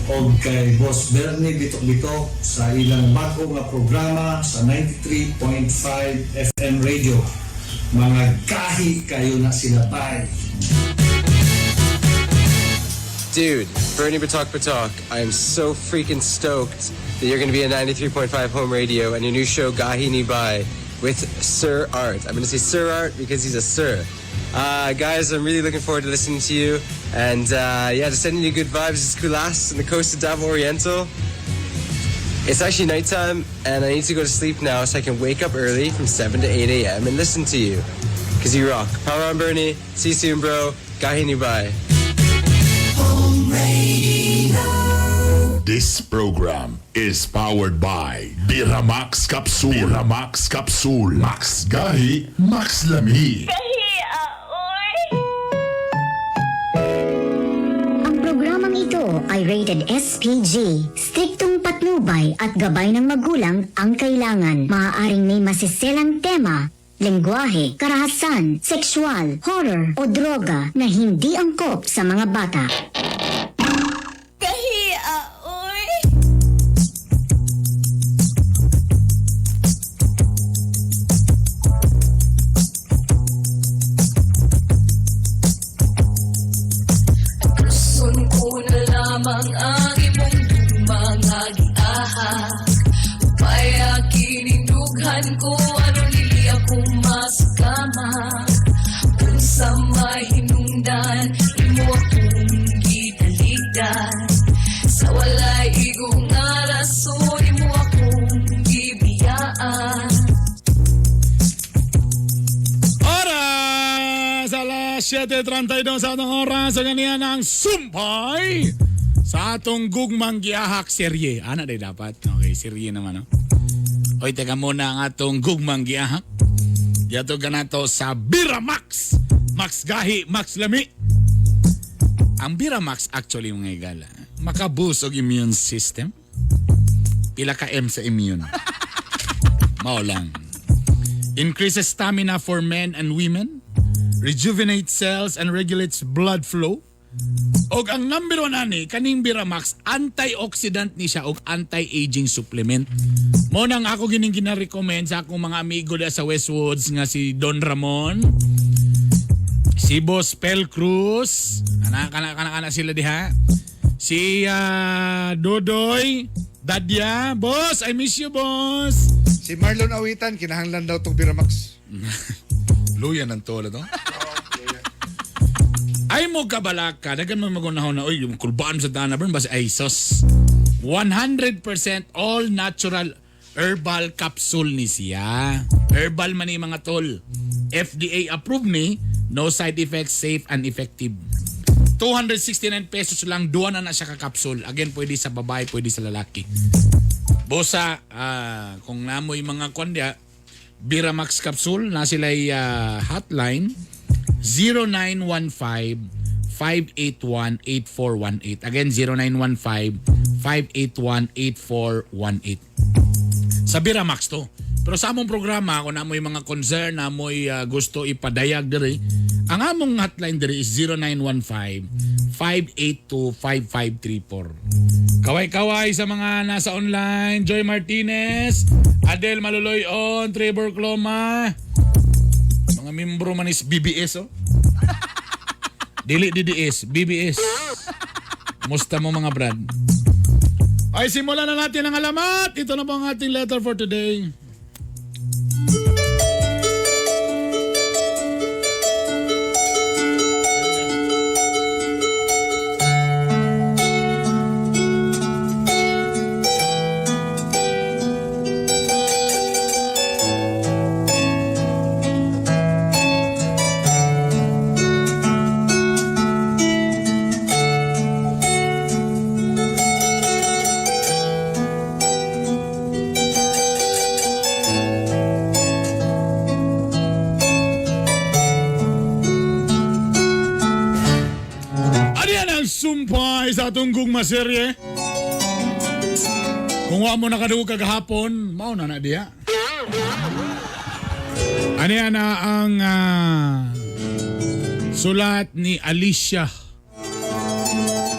o kay Boss Bernie Bitok-Bitok sa ilang bago nga programa sa 93.5 FM Radio. Mga gahi kayo na sila, bay. Dude, Bernie Batok Batok, I am so freaking stoked that you're going to be at 93.5 Home Radio and your new show, Gahi Ni Bai, with Sir Art. I'm going to say Sir Art because he's a sir. Guys, I'm really looking forward to listening to you. And yeah, just sending you good vibes. It's Kulas in the coast of Davao Oriental. It's actually nighttime, and I need to go to sleep now so I can wake up early from 7 to 8 a.m. and listen to you. Because you rock. Power on, Bernie. See you soon, bro. Gahi Ni Bai. This program is powered by Biramax Capsule. Biramax Capsule. Max Gahi, Max Lami. Ang programang ito ay rated SPG. Striktong patnubay at gabay ng magulang ang kailangan. Maaaring may masiselang tema, lengguwahe, karahasan, sexual, horror o droga na hindi angkop sa mga bata. Gahi, oy. Gusto ko na lamang ang imong mga giahak. 7:32 sa atong oras. Sa ganiyan ang sumpay sa atong gugmang giahak serye. Ana day dapat. Okay, serye naman, no? Oy, teka muna ang atong gugmang giahak. Yato ganato sa Biramax. Max Gahi, Max Lami. Ang Biramax actually, mga igala, makaboost og immune system. Pila ka M sa immune. Mao lang. Increases stamina for men and women, rejuvenates cells and regulates blood flow. Og ang number one ani, kaning Biramax, antioxidant ni siya og anti-aging supplement. Mo nang ako gining gina-recommend sa akong mga amigo da sa Westwoods nga si Don Ramon, si Boss Pel Cruz, ana kana kana kana sila diha. Si Dodoy, Dadya, boss, I miss you, boss. Si Marlon Awitan, kinahanglan daw tong Biramax. Luya ng tola to. Ay mo kabalaka, dagan mo magunahon na, oy, yung kulbaan sa dana, burn, basta, ay, sos. 100% all natural herbal capsule ni siya. Herbal man ni mga tol. FDA approved ni, no side effects, safe and effective. 269 pesos lang, duwa na na siya ka capsule. Again, pwede sa babae, pwede sa lalaki. Bosa, kung namoy mga kondya, Biramax capsule, na sila'y hotline 0915-581-8418. Again, 0915-581-8418. Sa Biramax to. Pero sa among programa, kung namoy mga concern, namoy gusto ipadayag diri, ang among hotline diri is 0915-582-5534. Kaway-kaway sa mga nasa online, Joy Martinez, Adel Maluloyon, Trevor Cloma, mga membro man is BBS, oh. Dili DDS, BBS. Musta mo mga brad? Ay, simulan na natin ang alamat. Ito na po ang ating letter for today. Ano yan ang sumpay sa atong gugma serye? Kung wa mo nakadugog kagahapon, mao na na diya. Ano yan na ang sulat ni Alicia.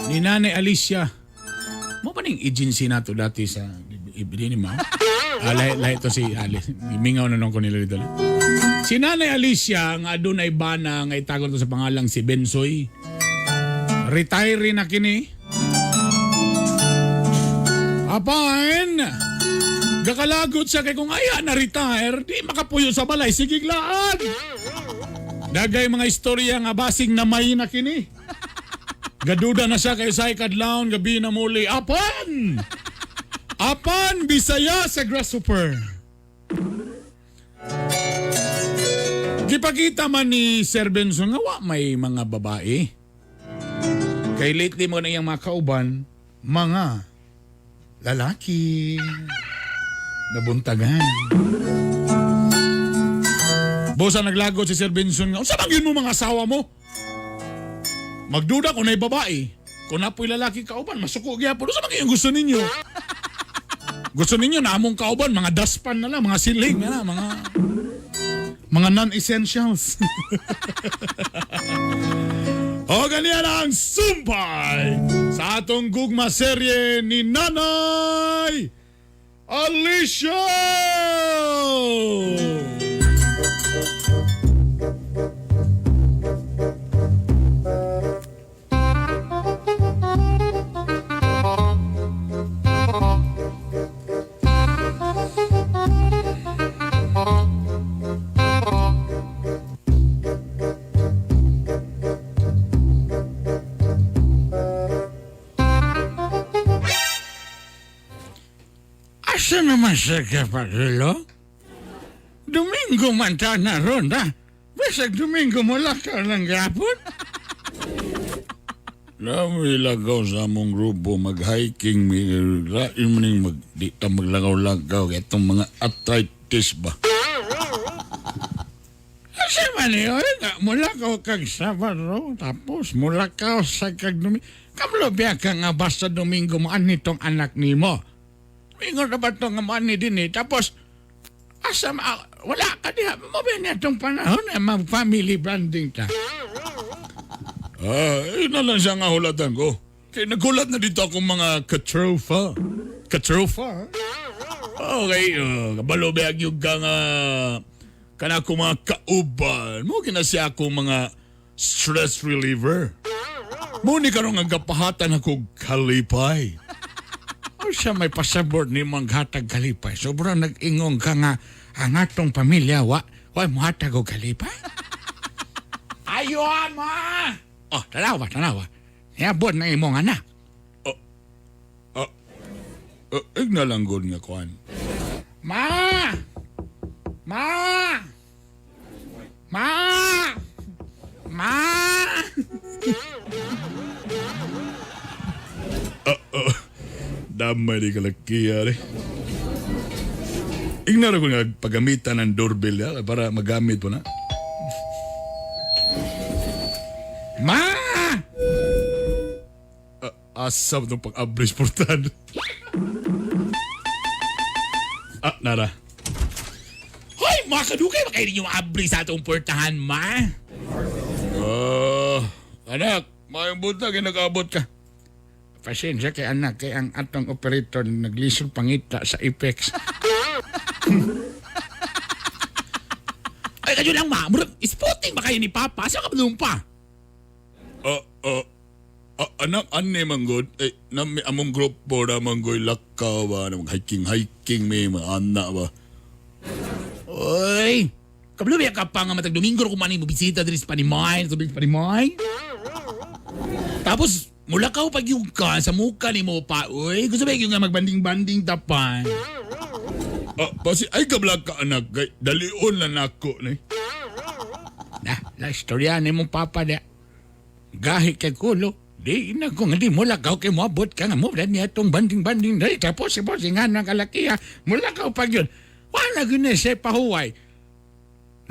Ni Nanay Alicia. Mo pa ning agency nato dati sa ibili ni Mao? Lahi, lahi to si Alice. Mingaw na nung ko nila dito. Si Nanay Alicia nga adunay bana nga itago to sa pangalang si Bensoy. Retire na kini. Apan, gakalagot siya kay kung aya na retire, di makapuyo sa balay, sige laan. Dagay mga istorya nga basing namay na kini. Gaduda na siya kay say kadlawon gabi na muli. Apan! Apan Bisaya sa grasshopper. Gipakita man ni Sir Benson nga wa may mga babae. Kay lately mo na iyang mga kauban, mga lalaki. Nabuntagan. Bosa naglagot si Sir Benson nga, unsa man yun mo mga asawa mo? Magduda kung na'y babae. Kung napoy lalaki kauban, masuko gyapon. Unsa man yung gusto ninyo? Gusto ninyo na among kauban, mga daspan na lang, mga siling na lang, mga non-essentials. O ganyan ang sumpay sa atong gugma serye ni Nanay Alicia! Asa naman siya kapagilo? Domingo man ta na ron, ha? Bisag Domingo mo lakaw lang gapon. Lami lagaw sa among grupo mag-hiking mi lain man ning mag di ta maglagaw-lagaw kay itong mga arthritis ba. Asa man yun? Nga, mulakaw kag Sabado, tapos mulakaw sa kag Domingo. Kamlo biya ka nga basta Domingo mo anitong anak nimo. Domingo na ba ito nga mo ani din eh. Tapos, asa ma, wala ka diha. Mo ba niya itong panahon na mag-family branding ta? Ah, yun na lang siya nga hulatan ko. Kaya nagulat na dito akong mga katrofa. Katrofa? Okay, kabalo ba yung ka nga kana akong mga kauban. Mo kina siya akong mga stress reliever. Mo ni karon nga gapahatan ako kalipay. O siya may pasabot ni manghatag kalipay. Sobrang nag-ingong ka nga ang atong pamilya wa wa mohatag og kalipay. Ayo ama. Oh, tanawa, tanawa. Niabot na imong anak. Oh, oh, oh, igna lang gud nga kuan. Ma! Ma! Ma! Ma! Oh, damay di kalakiya rin. Ignaro ko nga paggamitan ng doorbell ya, para magamit po na. Ma! Asap nung pag-abris portan. Ah, nara. Hoy, mga kadukay, baka hindi nyo maabri sa atong portahan, ma? Ah, anak, mayong buntag, nag-abot ka. Pasensya kay anak, kay ang atong operator naglisod pangita sa Apex. Ay, kayo lang, ma. Murag, spotting ba kayo ni Papa? Saan ka ba pa? Anak, ani man gud. Eh, nami among grupo na man goy lakaw ba, na hiking hiking may mga anak ba. Oy, kabalo ba ka pa nga matag Domingo kung manay mo bisita diri sa Panimay, sa Panimay. Tapos mula ka pag yung ka sa muka ni mo pa, oy, gusto ba yung nga magbanding-banding tapan? Ah, pasi ay kablag ka anak, kay dalion na nako ni. Na, la istorya ni mong papa da. Gahi kay kulo. Di na kung hindi mo lakaw kay moabot ka nga mo niya itong banding-banding dahil tapos si boss nga ng kalakiya mulakaw pag yun. Wala gyud ni siya pahuway.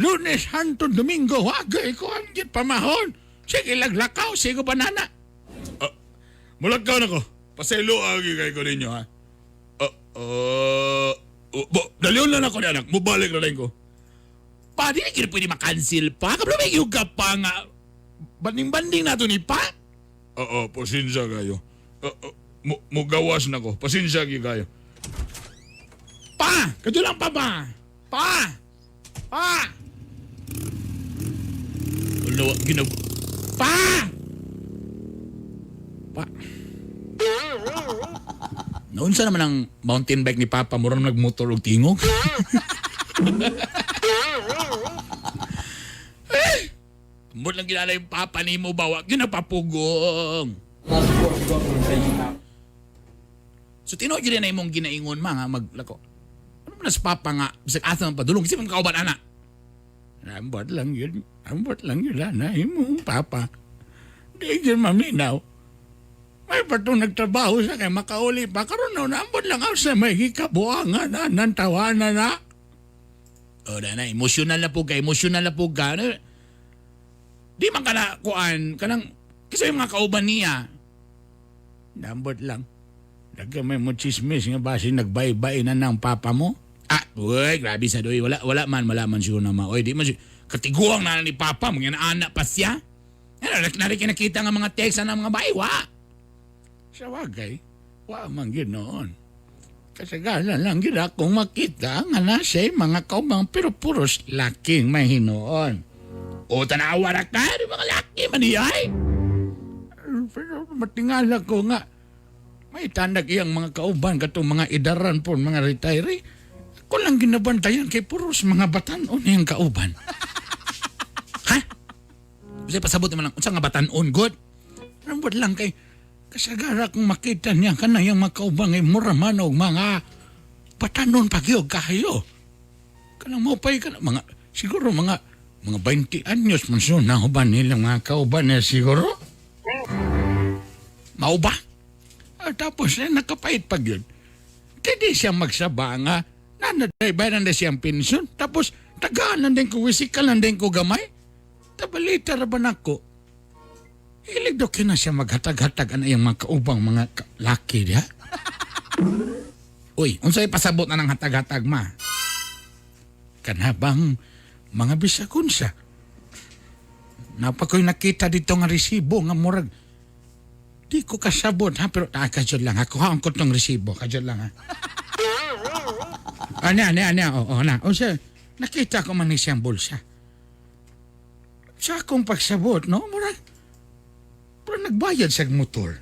Lunes hantong Domingo, wagay ko ang gid pamahon. Sige laglakaw, sige banana. Ah, mulakaw na ko. Pasaylo ang kay ko ninyo ha. Ah, ah, oh, bo, dalion lang ako ni anak. Mubalik na lang ko. Pa, di na pwede makancel pa. Kablo may ka pa nga. Banding-banding na to ni pa. Oo, pasensya kayo. Oo, mugawas na ko. Pasensya kayo. Pa! Kadyo lang pa ba? Pa! Pa! Wala, ginag... Pa! Pa! Noon sa naman ang mountain bike ni Papa, murang nagmotor og tingog. Eh! Ambot lang ginala yung papa ni mo ba? Wag yun napapugong. So tinuod yun na imong ginaingon ma nga maglako. Ano man sa papa nga bisag asa man padulong kasi man kauban ana. Ambot lang yun. Ambot lang yun ana imong papa. Di yun maminaw. May patong nagtrabaho sa kay makauli pa karon na ambot lang ako sa may gikabuangan na nantawanan na. O na na, emotional na po ka, emotional na po ka. Ano? Di man ka na kuan, kanang, kasi yung mga kauban niya, nambot lang. Lagyan may mo chismis nga base nagbaybay na ng papa mo. Ah, uy, grabe sa doy. Wala, wala man siguro na ma. Uy, di man siguro. Katiguang na ni papa, mga anak pa siya. Ano, nari kinakita nga mga text na mga bahay, wa. Sa wagay, wa man yun noon. Kasagalan lang yun akong makita nga nasa mga kaubang pero puros laking may hinuon. O tanawa na ka, di mga laki man iyay. Pero matingala ko nga, may tanag iyang mga kauban katong mga idaran po, mga retiree. Ako lang ginabantayan kay puros mga batanon iyang kauban. Ha? Kasi pasabot naman lang, unsa nga batanon, good? Rambot lang kay kasagara kung makita niya kana yung mga kauban ngay mura man og mga batanon pagyog kayo. Kanang mo pay kana mga siguro mga Mga 20 anyos man siya, nahuban nilang mga kauban niya siguro. Mao ba? Ah, tapos eh, nakapait pag yun. Kaya siya magsaba nga, nanadaybayan na siyang pensyon. Tapos, tagaanan din ko, wisikalan din ko gamay. Tabalita ra ba nako? Hilig daw kina siya maghatag-hatag ang iyang mga kaubang mga laki diha. Uy, unsay pasabot na ng hatag-hatag ma? Kanabang mga bisakon siya. Napakoy nakita dito nga resibo nga murag di ko kasabot ha pero ah, kadyod lang ha kuhaan ko tong resibo kadyod lang ha. Ana ana ana oo na. O siya nakita ko man ni siyang bulsa. Sa akong pagsabot no murag pero nagbayad siya motor.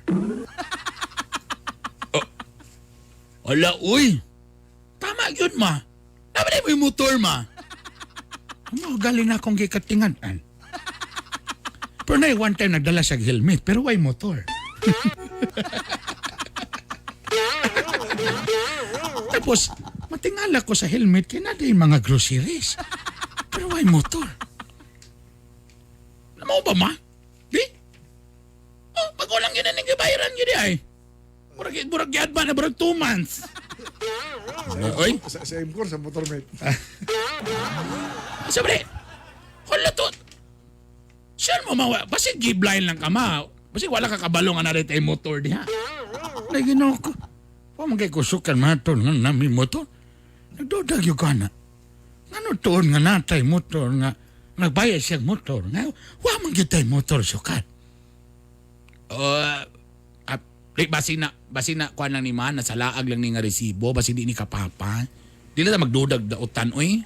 Oh. Ala, uy. Tama yun, ma. Tama mo yung motor, ma. Ano, galing na akong gikatingan. Pero na one time nagdala siya helmet, pero why motor? Tapos, matingala ko sa helmet, kaya na yung mga groceries. Pero why motor? Namaw ba, ma? Di? Oh, pag walang yun ang bayaran yun ay. Murag, murag yad ba na murag 2 months. Oy, Sa MCOR, sa motor mate. Sabi, hala to. Sure mo mawa, basig gibline lang ka ma. Basig wala ka kabalo nga narito ay motor diha. Naginaw ko. Wa man kay kusukan mga tol nga nami motor. Nagdudag yung ka na. Ngano tuon nga natay motor nga nagbayad siya motor. Nga, wa man kitay motor sukat. Di, basin na kuan lang ni man, nasa laag lang ni nga resibo, basin di ni kapapa. Di na magdudag dautan, oy.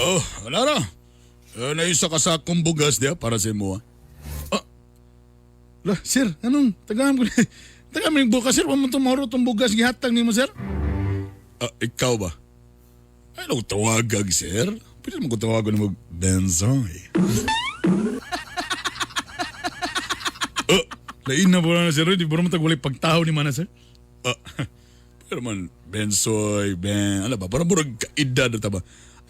Oh, wala ra. Eh, naisa ka sa akong bugas diya para sa imo. Ah. La, sir, anong tagaan ko ni? Tagaan mo yung bukas, sir. Wa mo tumoro tong bugas gihatag nimo, sir. Ah, ikaw ba? Ay, ano tawagag, sir? Pwede naman ko tawagan mo Benzoy. Oh, lain na po na, sir. Di ba naman tag walay pagtaho ni mana, sir? Ah, pero man, Bensoy, Ben, ano ba? Parang murag kaedad na ta ba?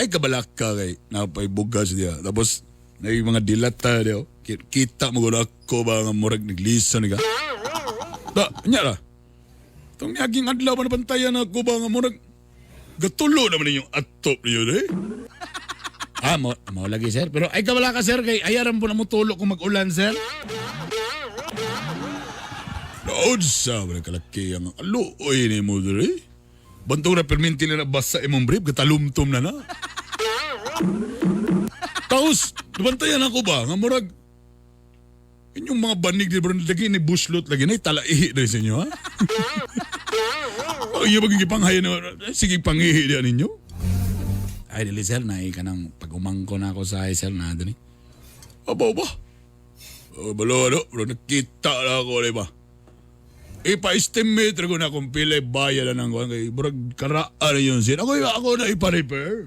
Ay, kabalaka ka kay napay bugas diya. Tapos, na yung mga dilata diya. Oh. Kita mo gud ako ba nga murag naglisan ka? Da, nya ra. Itong naging adlaw ba nabantayan ako ba nga murag gatulo naman ninyong atop niyo eh? Ah, mo, mo lagi, sir. Pero ay kabala ka, sir. Kay ayaran po na mo tulo kung mag-ulan, sir. Naod sa ba kalaki ang aluoy ni mo diri. Bantog na perminti na basa imong brief gatalumtom na na. Taos, nabantayan ako ba nga murag inyong mga banig di ba lagi ni buslot lagi na talaihi na sa inyo ha? Oh, iyo magiging panghayan na sige pangihi diyan ninyo. Ay, dili, sir. Nai ka nang pag-umangko na ako sa sir na dali. Aba ba? Oh, balo ano, bro, nakita na ako, di ba? Ipa-estimate ko na kung pila bayad na ng kuwan kay murag karaan na yun sir. Ako, ako na ipa-repair.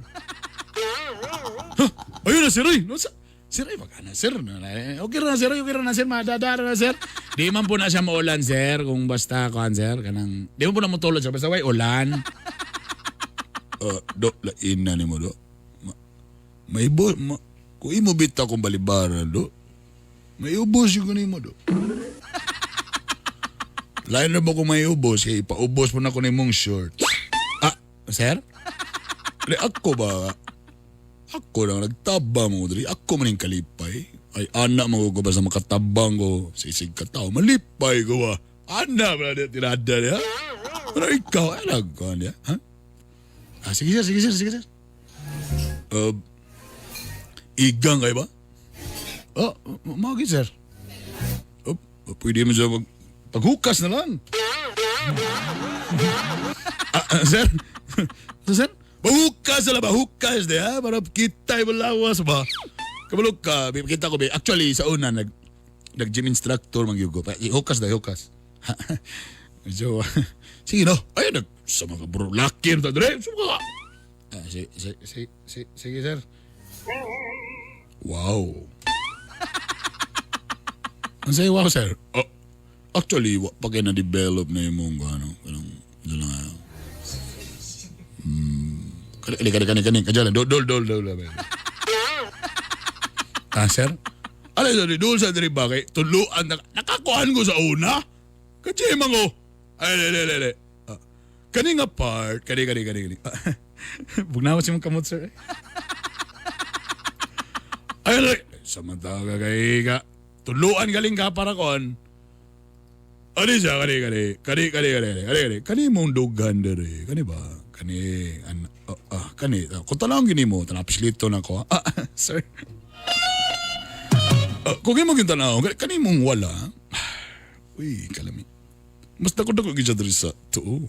Huh? Ayun na sir, ay. No, sa, Sir, ay, wag na, sir. Okay na, sir. Okay na, sir. Madadara na, sir. Di man po na siya maulan, sir. Kung basta, kuan, sir. Kanang, di man po na mutulod, sir. Basta, way, ulan. Do, lain na ni mo, do. Ma, may bo, ma, kung imo bita kong balibara, do, may ubos yung kunin mo, do. Lain na ba kung may ubos, kay ipaubos mo na ko nimong short. Ah, sir? Di, ako ba, ako lang nagtaba mo diri, ako man yung kalipay. Ay, anak mo ko ba sa makatabang ko sa isig katao, malipay ko ba? Anak ba na tirada niya? Pero ikaw, ay nagkuhan niya, ha? Ah, sige, sir. Sige, sir. Sige, sir. Igang kayo ba? Oh, mao gyud, sir. Oh, pwede mo siya mag paghukas na lang. Ah, ah, sir? So, sir? Bahukas na lang, bahukas na ha? Para kita yung lawas ba? Kabalo ka, kita ko ba? Actually, sa una, nag-gym instructor man gyud ko. Hukas na, hukas. Medyo, Sige no. Ay, nag, sa mga bro, laki na dre. Sa mga, ah, si, si, si, si, sige, sir. Wow. Ang sayo, wow, sir. Oh, actually, wa pa kayo na-develop na yung mong, ano, anong, ano lang, ano. Kani, kani, kani, kani, kani, dol, dol, dol, dol, dol. Ah, sir? Ano sa dol sa diri ba kay tuluan na nakakuan ko sa una. Kasi mango. Ay, le, le, le, le. Ah, kani nga part, kani, kani, kani, kani. Bugnawa si mong kamot, sir. Eh. Ay, ay, samantala kay ka. Tuluan galing ka para kon. Ano siya, kani, kani, kani, kani, kani, kani, kani, kani mong dugan dere, kani ba? Kani, an, ah, ah, kani, ah, kung tanawang gini mo, tanapis lito na ko, ah, sir. Ah, kung imo gyud tanaw, kani, kani mong wala, uy, kalami. Mas dako dako gyud siya diri sa tuo.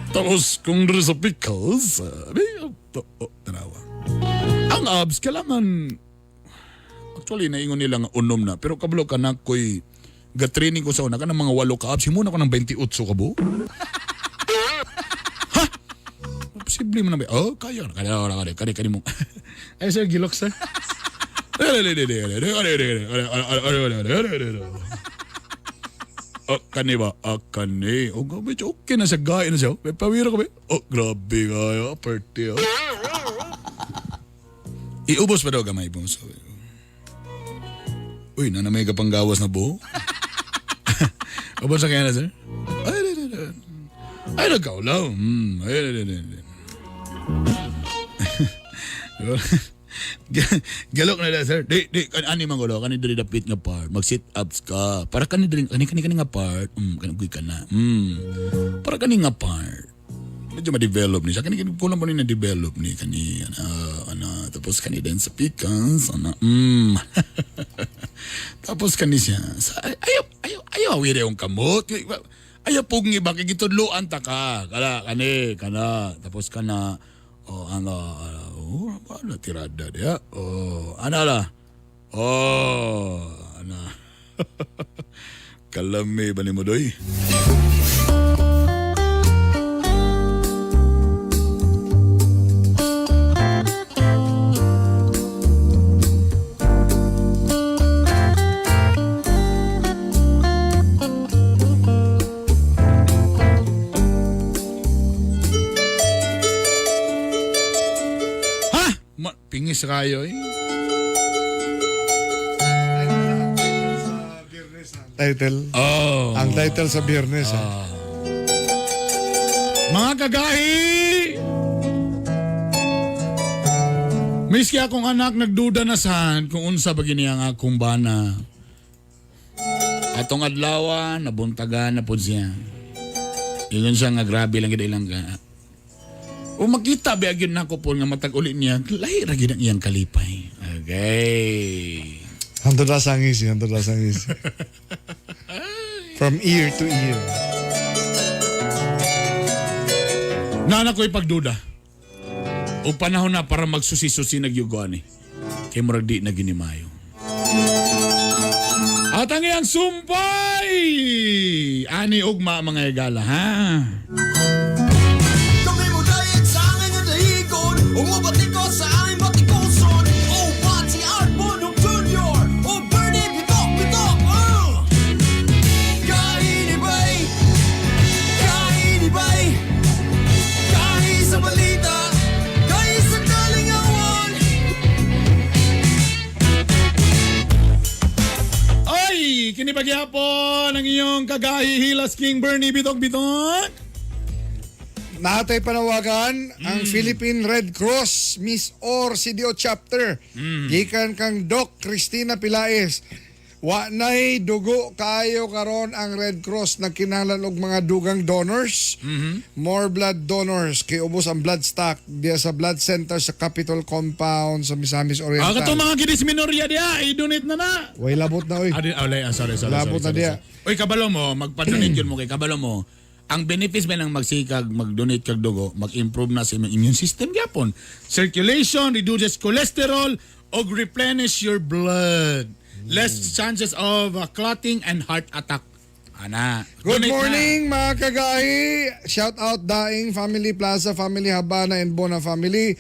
Tapos, kung diri sa pickles, ah, may, oh, oh, tanawa. Ang abs, kailangan, actually, naingon nila nga unom na. Pero kabalo ka na ko'y ga-training ko sa una ka ng mga 8 ka abs. Himuna ko ng 28 ka buo. Ha? Posible mo na ba? Oh, kaya. Kaya, kaya, kaya, kaya, kaya mo. Ay, sir, gilok, sir. Oh, kani ba? Ah, kani. Oh, medyo okay na siya. Gaya na siya. May pawira ko ba? Oh, grabe kayo. Party, oh. Iubos pa daw gamay po. So, uy, nanamay ka pang gawas na buho. Ubos na kaya na, sir? Ay, ay, ay, ay. Ay, nagkaulaw. Ay, ay, ay, ay, ay. Galok na sir. Di, di, kan ani man gulo, kani diri dapit nga part. Mag sit ups ka. Para kani diri kani kani kani nga part. Kani uy ka na. Para kani nga part. Medyo ma-develop ni siya. Kani kani kulang pa ni na-develop ni kani ana ana tapos kani din sa pecans ana. Tapos kani siya. Sa, ayaw ayaw ayaw awire yung kamot. Ayaw pugngi ba kay gitudloan ta ka. Kana kani kana tapos kana oh ano oh ano tirada dia. Oh ana la. Oh ana. Kalami ba ni mo doy? Ha? Pingis kayo eh. Title. Oh. Ang title sa Biyernes. Ah. Mga kagahi! Miski akong anak nagduda na saan kung unsa ba gini ang akong bana. Atong adlaw nabuntagan na pud siya. Ingon siya nga grabe lang gid ilang ka. O makita ba gyud nako po nga matag uli niya, lahi ra gid ang iyang kalipay. Okay. Hantod na sa ngisi, hantod na sa ngisi. From ear to ear. Nana ko'y pagduda. O panahon na para magsusi-susi nagyugoan eh. Kay murag di na ginimayo. At ang iyang sumpay! Ani ugma mga igala, ha? Kami mo dayet sa angin nga dahigon Umubati ko sa aming batikuson Oh, Pati Art Bonok Jr. Oh, Bernie Bitok Bitok. Kainibay, kainibay, kahi sa balita, kahi sa kalingawan. Ay! Kini pagyapon ang iyong kagahi Hilas King Bernie Bitok Bitok. Naatay panawagan ang Philippine Red Cross Miss Or CDO Chapter. Gikan kang Doc Cristina Pilaes. Wa nay dugo kaayo karon ang Red Cross nagkinahanglan og mga dugang donors. More blood donors kay ubos ang blood stock diya sa blood center sa Capitol Compound sa Misamis Ah, Oriental. katong mga kidis minoria diya, i-donate na na. Way labot na oy. Ah, di, ah, sorry, sorry, Labot sorry, na sorry, diya. sorry. Uy, kabalo mo, magpa-donate yun mo kay kabalo mo. Ang benefits ba ng magsikag, mag-donate kag dugo, mag-improve na sa imong immune system gyapon. Circulation, reduces cholesterol, og replenish your blood. Less chances of clotting and heart attack. Ana. Good Donate na. morning, mga kagahi. Shout out Daing Family Plaza, Family Habana and Bona Family.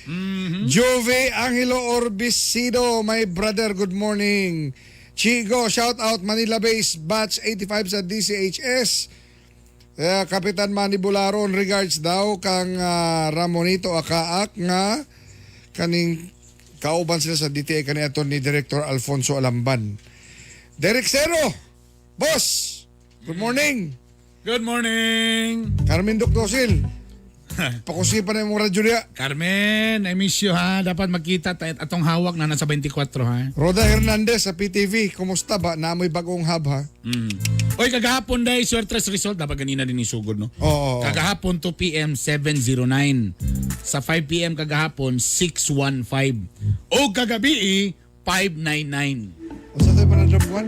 Jove Angelo Orbisido, my brother, good morning. Chigo, shout out Manila Base Batch 85 sa DCHS. Kapitan Manny Bularon, regards daw kang Ramonito Akaak nga kaning kauban sila sa DTA kaniadto ni Director Alfonso Alamban. Derek Cero, boss, good morning. Good morning. Carmen Doctosil, pakusipan na yung radyo niya. Carmen, I miss you ha. Dapat magkita tayo atong hawak na nasa 24 ha. Roda Hernandez sa PTV, kumusta ba? Naamoy bagong hub ha? Oy, kagahapon dahil suertres result. Dapat ganina din isugod, no? Oo. Kagahapon 2 p.m. 7:09. Sa 5 p.m. kagahapon 615. O kagabi 599. Unsa tayo manadamkuhan?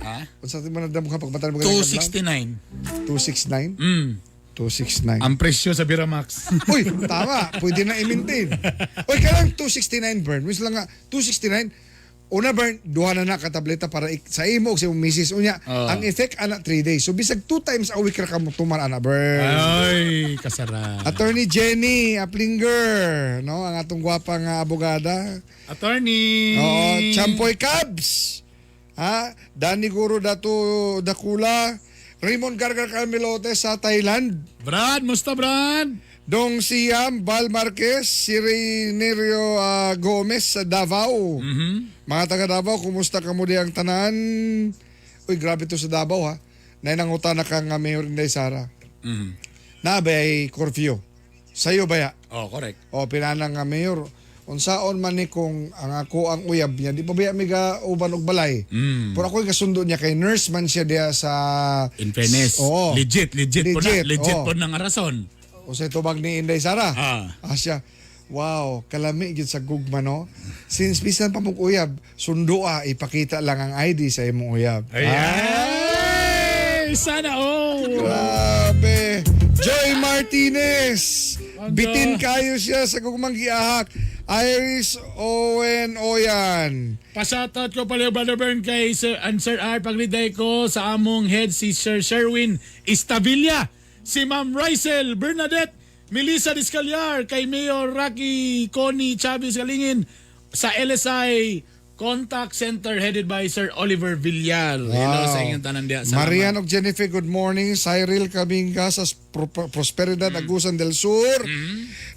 Ha? Unsa tayo manadamkuhan pagpatay mo 269. 269? 269. Ang presyo sa Biramax. Uy, tama. Pwede na i-maintain. Uy, kailang 269 burn. Mis lang nga, 269. Una burn, duha na na katableta para sa imo o sa imong misis. Unya, Oo. ang effect ana 3 days. So bisag 2 times a week ra ka mo tuman ana burn. Ay, kasara. Attorney Jenny Aplinger, no, ang atong gwapa nga abogada. Attorney. Oo, Champoy Cubs. Ha? Danny Guro Dato Dakula, Raymond Gargar Carmelote sa Thailand. Brad, musta Brad? Dong Siam, Val Marquez, si Reynerio Gomez sa Davao. Mga taga Davao, kumusta ka mo diyang tanan? Uy, grabe to sa Davao ha. Nainangutan na kang Mayor Inday Sara. Na ba ay curfew? Sa'yo ba ya? Oh, correct. O pinanang nga mayor. Unsaon man ni kung ang ako ang uyab niya, di pa ba mi ga uban og balay? Pero ako'y kasundo niya kay nurse man siya diya sa In fairness, Oo. legit, legit, po na, Legit, legit oo. po na nga rason. O sa tubag ni Inday Sara. Ah. Ah, siya. Wow, kalami gyud sa gugma no. Since bisan pa mong uyab, sundo ipakita lang ang ID sa imong uyab. Ay, sana all. Grabe. Joy Martinez. Bitin kayo siya sa gugmang giahak. Iris Owen Oyan. Pasoutout ko pala Brother Bern kay Sir, and Sir R. Pagliday ko sa among head si Sir Sherwin Estavilla, si Ma'am Rysel Bernadette Melissa Discaliar, kay Mayor Rocky Connie Chavez Galingin sa LSI Contact Center headed by Sir Oliver Villar. Hello sa inyong tanan diya. Salamat. Marian og Jennifer, good morning. Cyril Caminga sa Prosperidad, Agusan del Sur.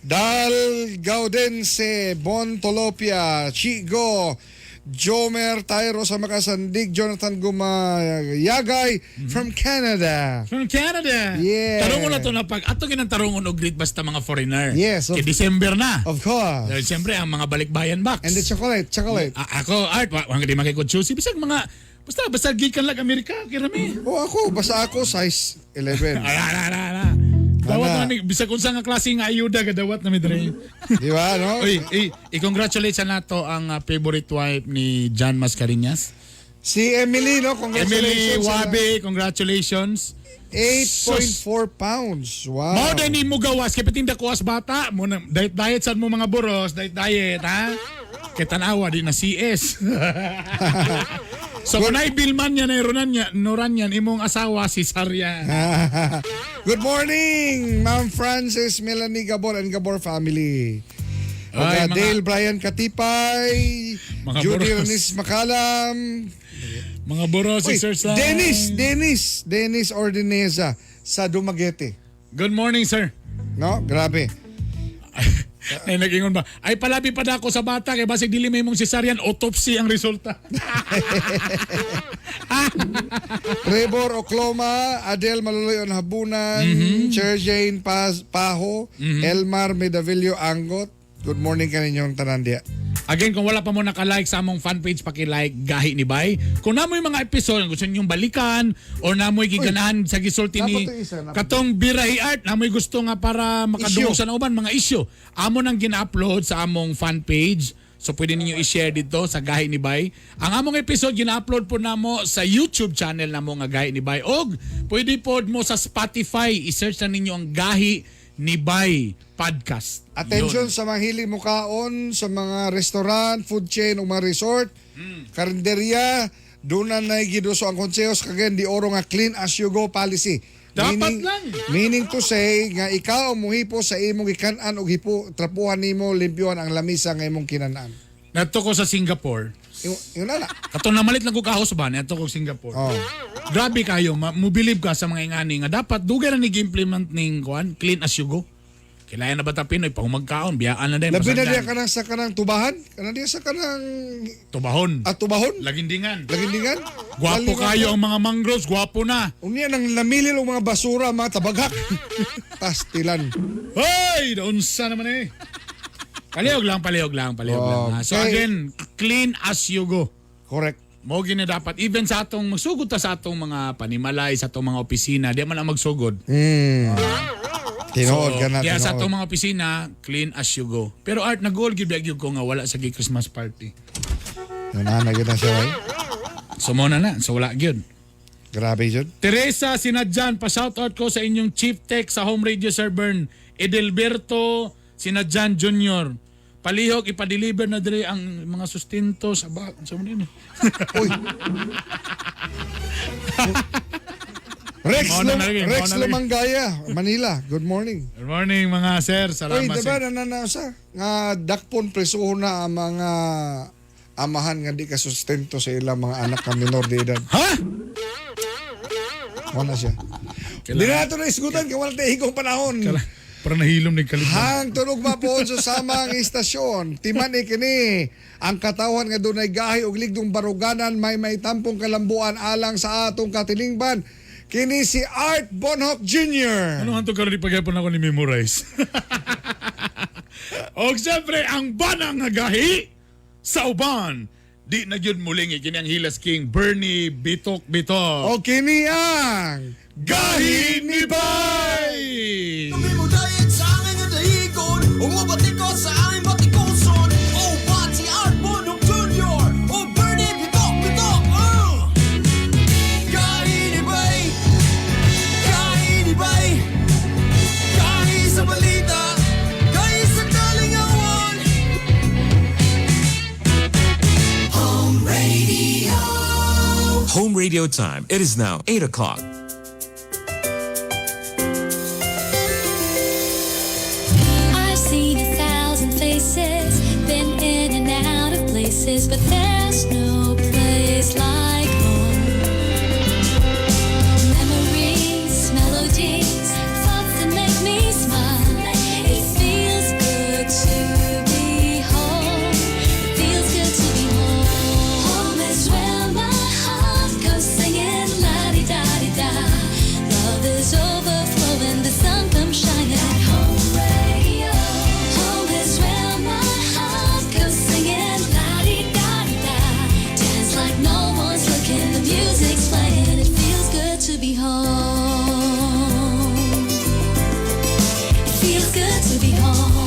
Dal Gaudense, Bon Tolopia, Chigo, Jomer Tyro sa Makasandig, Jonathan Gumayagay from Canada. From Canada. Yeah. Tarungon na to na pag ato ginang tarungon og greet basta mga foreigner. Yes, Kay December na. Of course. Dahil siyempre ang mga balikbayan box. And the chocolate, chocolate. Ako art wa wa di makikutsusi bisag mga basta basta gikan lang Amerika kirami. Oh, ako, basta ako size 11. Ala ala ala. ala. Dawat Ana. na ni bisag unsa nga klase nga ayuda gadawat na mi dre. Di ba, no? Uy, i-congratulate sa nato ang favorite wife ni John Mascareñas. Si Emily, no? Emily Congratulations. Wabe, congratulations. 8.4 pounds. Wow. Mao din ni mo gawas kay patinda ko as bata mo na diet diet sad mo mga boros, diet diet ha. Kay tanawa di na CS. So kung bilman niya na ironan niya, nuran yan imong asawa si Sarya. Good morning, Ma'am Frances Melanie Gabor and Gabor family. Ay, Oga Dale Brian Katipay, Mga Judy boros. Ranis Makalam, Mga boros Uy, si Sir Sam. Dennis, Dennis, Dennis Ordineza sa Dumaguete. Good morning, sir. No, grabe. Ay, nag-ingon ba? Ay, palabi pa na ako sa bata kay basig dili may mong cesarean, autopsy ang resulta. Trevor Ocloma, Adel Maluloyon Habunan, Chair Jane Paz, Paho, Elmar Medavillo Angot. Good morning kaninyong tanan diya. Again, kung wala pa mo naka-like sa among fan page, paki-like Gahi ni Bay. Kung namoy mga episode gusto ninyong balikan or namoy giganahan sa gisulti ni Dapat to isa, dapat. katong Birahi Art, namoy gusto nga para makadungog Issue. sa nauban mga issue. Amo nang gina-upload sa among fan page. So pwede ninyo i-share dito sa Gahi ni Bay. Ang among episode gina-upload po namo sa YouTube channel namo nga Gahi ni Bay. Og pwede pod mo sa Spotify, i-search na ninyo ang Gahi ni Bay podcast. Attention Yun. sa mga hilig mukaon, sa mga restaurant, food chain o mga resort, karinderya, Doon na giduso ang konseho sa Cagayan de Oro nga clean as you go policy. Dapat lang. Meaning to say nga ikaw ang muhipo sa imong gikan-an og hipo trapuhan nimo limpyuhan ang lamisa nga imong kinan-an. Nato ko sa Singapore. Yun na. Katong namalit lang ko kahos ba, nato ko Singapore. Oh. Grabe kayo, mubilib ka sa mga ingani nga dapat dugay na ni implement ning kuan, clean as you go. Kailangan na ba ta Pinoy pag magkaon, biyaan na din. Labi na pasagdan. diya kanang sa kanang tubahan, kanang diya sa kanang Tubahon. At tubahon. Lagindingan. Lagindingan. Gwapo kayo ang mga mangroves, gwapo na. Unya nang lamilil ang mga basura, mga tabaghak. Pastilan. Hoy, naunsa naman eh. Palihog lang, palihog lang, palihog lang. Ha. So Okay. again, clean as you go. Correct. Mo gini dapat even sa atong magsugod ta sa atong mga panimalay, sa atong mga opisina, di man ang magsugod. Tinuod ka na, Kaya sa tinuod. atong mga opisina, clean as you go. Pero Art, nag-goal gyud gyud ko nga wala sa Christmas party. Yun na, na siya, ay. So mo na na, so wala gyud. Grabe yun. Teresa Sinadjan, pa-shoutout ko sa inyong chief tech sa home radio Sir Bern, Edelberto Sinadjan Jr. Palihog, ipa-deliver na dire ang mga sustento sa ba sa mo din. Uy. Rex, Mao na lagi, mao Rex na lagi. Lumanggaya, Manila. Good morning. Good morning mga sir, Uy, salamat. diba sir. nananasa? Nga dakpon presuhon na ang mga amahan nga di ka sustento sa ilang mga anak nga minor de edad. Ha? Wala siya. Di na nato na isgutan kay wala tayo higong panahon. Para nahilom ni kalibot. Hangtod ugma po sa samang istasyon. Timan ni kini ang katawan nga dunay gahi og ligdong baruganan may maitampong kalambuan alang sa atong katilingban. Kini si Art Bonhoc Jr. Ano hantog karon di pagyapon ako ni memorize. Og siyempre ang banang nga gahi sa uban. Di na gyud muling kini ang Hilas King Bernie Bitok Bitok. O kini ang Gahi ni Bay! Tumimudayag sa aking nga dahigon. Umabati ko sa aming batikuson. Oh, Pati Art Bonhoc Jr. Oh, Bernie Bitok Bitok. Kainibay, kainibay, kahi sa balita, kahi sa kalingawan. Home Radio. Home radio time. It is now 8 o'clock. I've seen 1,000 faces, been in and out of places, but there's no place like home. Memories, melodies, thoughts that make me smile. It feels good to be home. It feels good to be home. Home is where my heart goes singing la di da di da. Love is overflowing, the sun comes shining. Home radio. Home is where my heart goes singing la di da di da. Dance like no one's looking, the music's playing. It feels good to be home. It feels good to be home.